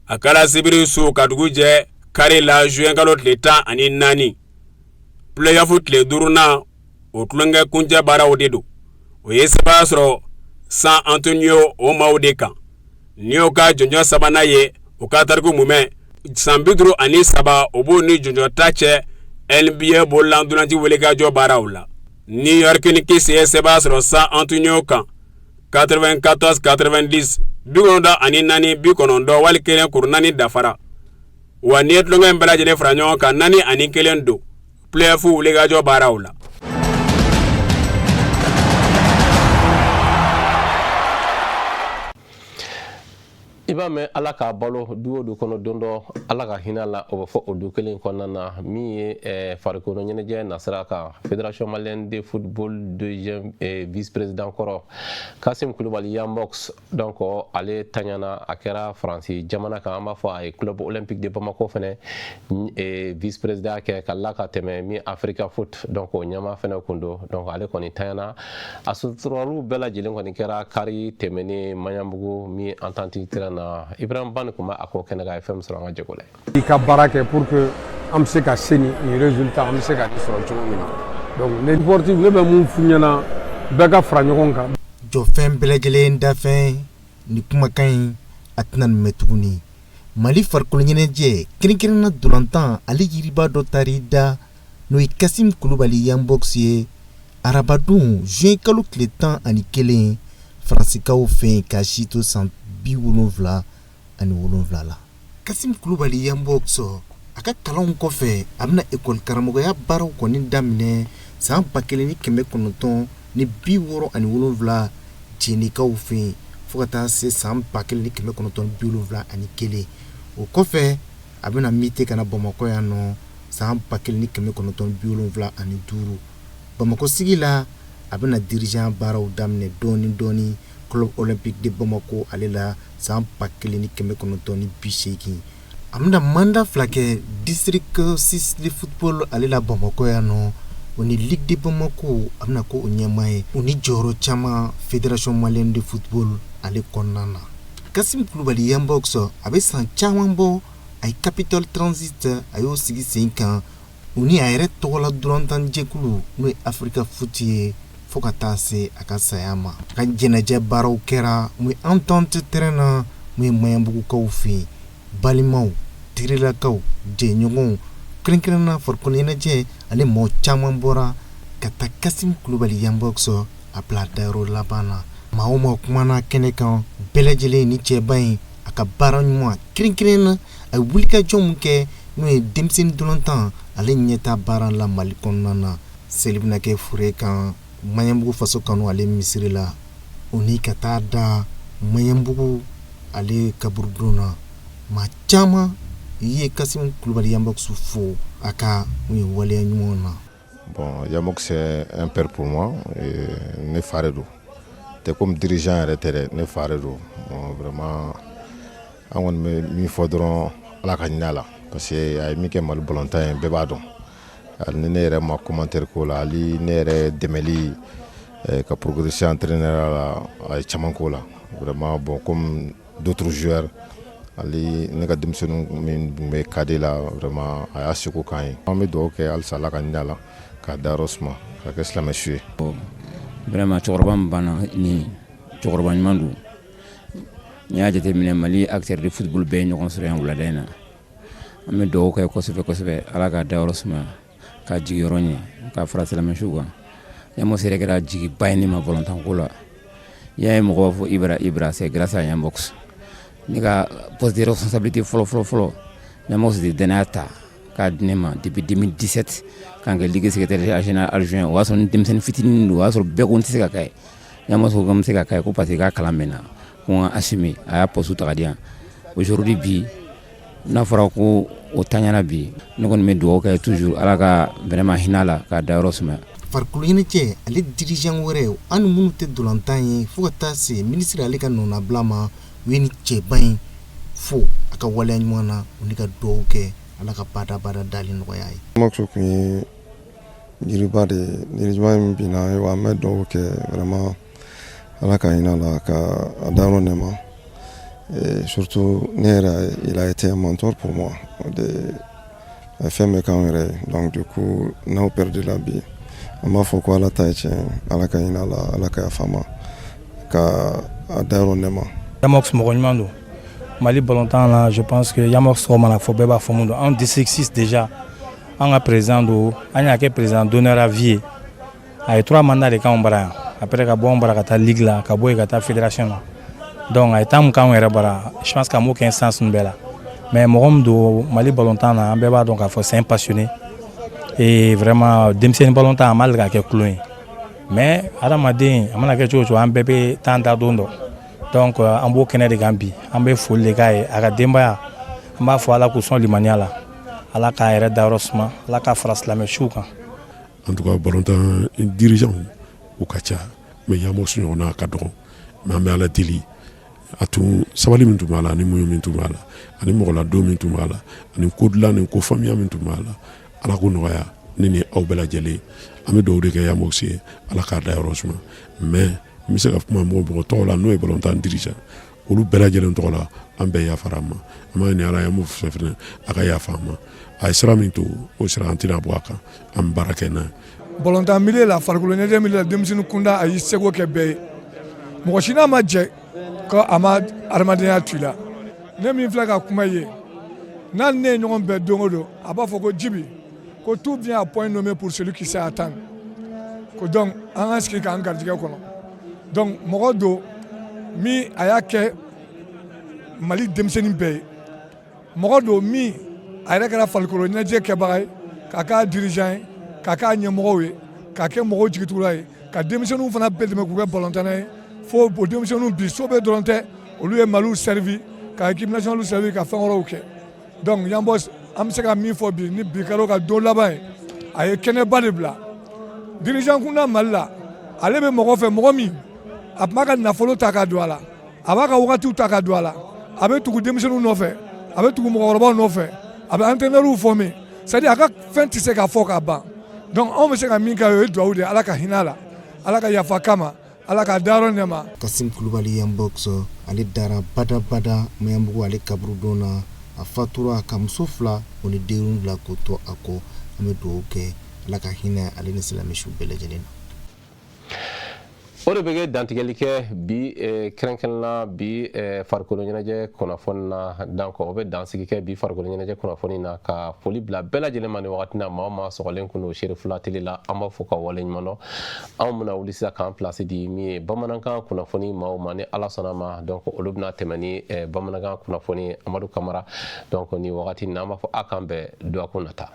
A kɛra sibiri su ka dugu jɛ kari la, juin kalo tile 14, playoff tile duurunan, o tulonkɛ kuncɛ baaraw de don. O ye sebaaya sɔrɔ San Antonio o maaw de kan. Ni y'o ka jɔnjɔn sabanan ye o ka tariku mumɛ san 53, o b'o ni jɔnjɔn ta cɛ NBA bololantolanci wulikajɔ baaraw la. New York Knicks ye sebaaya sɔrɔ San Antonio kan 94 90, 94 90, wali kelen kuru naani dafara. Wa n'i ye tulonkɛ in bɛɛ lajɛlen fara ɲɔgɔn kan, 4-1 don playoff wulikajɔ baaraw la. I b'a mɛn Ala k'a balo du o du kɔnɔ, don dɔ Ala ka hinɛ la, o bɛ fɔ o du kelen kɔnɔna na. Min ye farikolo ɲɛnajɛ nasira kan, Fédération malienne de football deuxième vice président kɔrɔ Kasim Kulubali Yambox, donc ale taɲana, a kɛra Faransi jamana kan. An b'a fɔ a ye Club Olympique de Bamako fɛnɛ vice président kɛ ka la ka tɛmɛ min Africa Foot, donc o ɲɛmaa fɛnɛ kun don. Donc ale kɔni taɲana, a suturaliw bɛɛ lajɛlen kɔni kɛra kari tɛmɛnen Maɲanbugu min Entente terrain. na. Ibrahim Bani tun b'a ko kɛnɛ kan, a ye fɛn min sɔrɔ, an ka jɛ k'o lajɛ. I ka baara kɛ pour que an bɛ se ka se nin résultat, an bɛ se ka nin sɔrɔ cogo min na. Donc ne sportif, ne bɛ mun f'u ɲɛna, bɛɛ ka fara ɲɔgɔn kan. Jɔfɛn bɛɛ lajɛlen dafɛn ni kumakan in, a tɛna nin mɛn tuguni. Mali farikolo ɲɛnajɛ, kɛrɛnkɛrɛnna dolantan, ale yiriba dɔ taar'i da, n'o ye Kasim Kulubali Yanbox ye, arabadon juin kalo tile 11, Faransikaw fɛ yen, k'a si to san 77 la. Kasim Kulubali Yanbox, a ka kalanw kɔfɛ, a bɛna ekɔli karamɔgɔya baaraw kɔni daminɛ san 1967 Jɛnɛkaw fɛ yen, fo ka taa se san 1971. O kɔfɛ, a bɛna muté ka na Bamakɔ yan nɔ san 1975. Bamakɔ sigi la, a bɛna dirigeant baaraw daminɛ dɔɔni dɔɔni Club Olympique de Bamako ale la san 1980. A bɛna mandat 2 kɛ district 6 de football ale la Bamakɔ yan nɔ, o ni Ligue de Bamako, a bɛna ko o ɲɛmaa ye, o ni jɔyɔrɔ caman Fédération malienne de football ale kɔnɔna na. Kasim Kulubali Yanbox, a bɛ san caman bɔ, a ye Capital Transit, a y'o sigi sen kan, o ni a yɛrɛ tɔgɔla dolantanjɛkulu, n'o ye Africa Foot ye, fo ka taa se a ka saya ma. A ka jɛnɛjɛ baaraw kɛra mun ye Entente terrain na, mun ye Maɲanbugukaw fɛ yen. Balimaw, terilakaw, jɛɲɔgɔnw, kɛrɛnkɛrɛnna farikolo ɲɛnajɛ ale mɔgɔ caman bɔra ka taa Kasim Kulubali Yanbox a bila dayɔrɔ laban na. Maa o maa kumana kɛnɛ kan, bɛɛ lajɛlen ni cɛba in a ka baara ɲuman, kɛrɛnkɛrɛn na a ye wulikajɔ min kɛ, n'o ye denmisɛnnin dolantan ale ɲɛta baara la Mali kɔnɔna na. Seli bɛna kɛ fure kan Maɲanbugu faso kanu ale misiri la, o ni ka taa da Maɲanbugu ale kaburudon na. Maa caman ye Kasim Kulubali Yanbox fo a ka mun ye waleya ɲuman na. Bon, Yamox, c'est un père pour moi. Ne fa de don, tɛ comme dirigeant yɛrɛ tɛ dɛ, ne fa de don. Bon, vraiment, an kɔni bɛ min fɔ dɔrɔn, Ala ka hinɛ a la, parce que a ye min kɛ Mali balontan ye, bɛɛ b'a dɔn. Hali ni ne yɛrɛ ma commentaire k'o la, hali ne yɛrɛ dɛmɛli ka progresser entraîneur la, a ye caman k'o la vraiment. Bon, comme d'autres joueurs, hali ne ka denmisɛnnin min tun bɛ cadet la, vraiment, a y'a seko k'an ye. An bɛ dugawu kɛ halisa, Ala ka hinɛ a la, k'a dayɔrɔ suma, k'a kɛ silamɛ su ye. Vraiment, cɛkɔrɔba min banna ni cɛkɔrɔba ɲuman don. N'i y'a jateminɛ, Mali acteur de football bɛɛ ye ɲɔgɔn sɔrɔ yan wulada in na. An bɛ dugawu kɛ kosɛbɛ kosɛbɛ, Ala k'a dayɔrɔ suma, k'a jigiyɔrɔ ɲɛ, k'a fara silamɛsiw kan. Yamos yɛrɛ kɛra jigiba ye ne ma balontanko la. I y'a ye, mɔgɔ b'a fɔ Ibra, Ibra, c'est grâce à Yambox. Ne ka poste de responsabilité fɔlɔ fɔlɔ fɔlɔ, Yambox de danaya ta k'a di ne ma depuis 2017, k'an kɛ ligue secrétaire général adjoint. O y'a sɔrɔ ni denmisɛnnin fitinin don, o y'a sɔrɔ bɛɛ ko n tɛ se ka kɛ ye. Yamos ko n bɛ se ka kɛ ye, ko parce que k'a kalan bɛ n na, ko n ka assumer. A y'a poste ta ka di yan. Aujourd'hui, bi n'a fɔra ko o taɲana bi, ne kɔni bɛ dugawu kɛ toujours, Ala ka vraiment hinɛ a la, k'a dayɔrɔ sumaya. Farikolo ɲɛnajɛ ale dirigeant wɛrɛ, an ni minnu tɛ dolantan ye, fo ka taa se minisiri ale ka nɔnabila ma, u ye ni cɛba in fo a ka waleya ɲuman na, u ni ka dugawu kɛ, Ala ka badabada dali nɔgɔya ye. Yambox tun ye yiriba de ye, yiriba min binna. Ayiwa, an bɛ dugawu kɛ vraiment, Ala ka hinɛ a la, ka a dayɔrɔ nɛɛma. Et surtout ne yɛrɛ, il a été un mentor pour moi de a ye fɛn bɛɛ k'anw yɛrɛ ye. Donc du coup, n'aw perdu la bi, an b'a fɔ ko Ala ta ye tiɲɛ, Ala ka hinɛ a la, Ala ka yafa a ma, ka a dayɔrɔ nɛɛma. Yamox mɔgɔ ɲuman don Mali balontan na. Je pense que Yamox tɔgɔ mana fɔ, bɛɛ b'a fɔ mun don. Anw district 6 déjà, an ka président don, an y'a kɛ président d'honneur à vie ye. A ye trois mandats de k'anw bara yan, après ka bɔ anw bara ka taa ligue la, ka bɔ yen ka taa fédération na. Donc a ye temps min k'anw yɛrɛ bara, je pense qu'an m'o kɛ instance ninnu bɛɛ la. Mais mɔgɔ min don Mali balontan na, an bɛɛ b'a dɔn k'a fɔ c'est un passionné et vraiment, denmisɛnnin balontan, a ma deli ka kɛ kulon ye. Mais adamaden, a mana kɛ cogo o cogo, an bɛɛ bɛ temps da don dɔ. Donc an b'o kɛnɛ de kan bi, an bɛ foli de k'a ye, a ka denbaya, an b'a fɔ Ala k'u sɔn limaniya la, Ala k'a yɛrɛ dayɔrɔ suma, Ala k'a fara silamɛ siw kan. En tout cas, balontan dirigeant u ka ca, mais Yamox ɲɔgɔnna ka dɔgɔ. Mais an bɛ Ala deli, a tun sabali min tun b'a la, ani muɲu min tun b'a la, ani mɔgɔladon min tun b'a la, ani ko dilan ni ko faamuya min tun b'a la, Ala ko nɔgɔya ne ni aw bɛɛ lajɛlen. An bɛ dugawu de kɛ Yamox ye, Ala k'a dayɔrɔ suma. Mais n bɛ se ka kuma mɔgɔ mɔgɔ tɔgɔ la, n'o ye balontan dirigeant Olu bɛɛ lajɛlen tɔgɔ la, an bɛɛ yafara a ma. An b'a ɲini Ala ye, an b'o fɛ fɛnɛ, a ka yafa an ma. A ye sira min to, o sira, an tɛna bɔ a kan, an bɛ baara kɛ n'a ye. Balontan milieu la, farikolo ɲɛnajɛ milieu la, denmisɛnnin kunda, a y'i seko kɛ bɛɛ ye. Mɔgɔ si n'a ma jɛ ko a ma adamadenya to i la. Ne min filɛ ka kuma i ye n'a, ne ye ɲɔgɔn bɛɛ don o don, a b'a fɔ ko Jibi, ko tout vient à point nommé pour celui qui sait attendre. Ko donc an ka sigi k'an garijɛgɛ kɔnɔ. Donc mɔgɔ don min a y'a kɛ Mali denmisɛnnin bɛɛ ye, mɔgɔ don min a yɛrɛ kɛra farikolo ɲɛnajɛ kɛbaga ye, k'a k'a dirigeant ye, k'a k'a ɲɛmɔgɔw ye, k'a kɛ mɔgɔw jigitugula ye, ka denmisɛnninw fana bɛɛ dɛmɛ k'u kɛ balontanna ye. Fo o denmisɛnninw bi so bɛ dɔrɔn tɛ, olu ye Maliw servi, ka équipe nationale servi, ka fɛn wɛrɛw kɛ. Donc Y'an Boss, an bɛ se ka min fɔ bi, ni bi kɛra ka don laban ye, a ye kɛnɛba de bila dirigeant kunda Mali la. Ale bɛ mɔgɔ fɛ, mɔgɔ min a tun b'a ka nafolo ta ka don a la, a b'a ka wagatiw ta ka don a la, a bɛ tugu denmisɛnninw nɔfɛ, a bɛ tugu mɔgɔkɔrɔbaw nɔfɛ, a bɛ entraîneur former, c'est à dire a ka fɛn tɛ se ka fɔ ka ban. Donc anw bɛ se ka min kɛ, o ye dugawu de ye. Ala ka hinɛ a la, Ala ka yafa kama, Ala ka dayɔrɔ nɛma. Kasim Kulubali Yanbox, ale dara badabada Maɲanbugu ale kaburudon na. A fatura ka muso fila, o ni den wolonwula k'o to a kɔ. An bɛ dugawu kɛ, Ala ka hinɛ ale ni silamɛsiw bɛɛ lajɛlen na. O de bɛ kɛ dantigɛli kɛ bi, kɛrɛnkɛrɛnna bi farikolo ɲɛnajɛ kunnafoni na. Donc o bɛ dansigi kɛ bi farikolo ɲɛnajɛ kunnafoni na, ka foli bila bɛɛ lajɛlen ma ni wagati na. Maa o maa sɔgɔlen kun don Serifula télé la, an b'a fɔ ka waleɲuman dɔn. Anw bɛna wuli sisan k'an place di min ye bamanankan kunnafoni maaw ma, ni Ala sɔnna ma. Donc olu bɛna tɛmɛ ni bamanankan kunnafoni, Amadu Kamara. Donc ni wagati na, an b'a fɔ a k'an bɛn dɔgɔkun nata.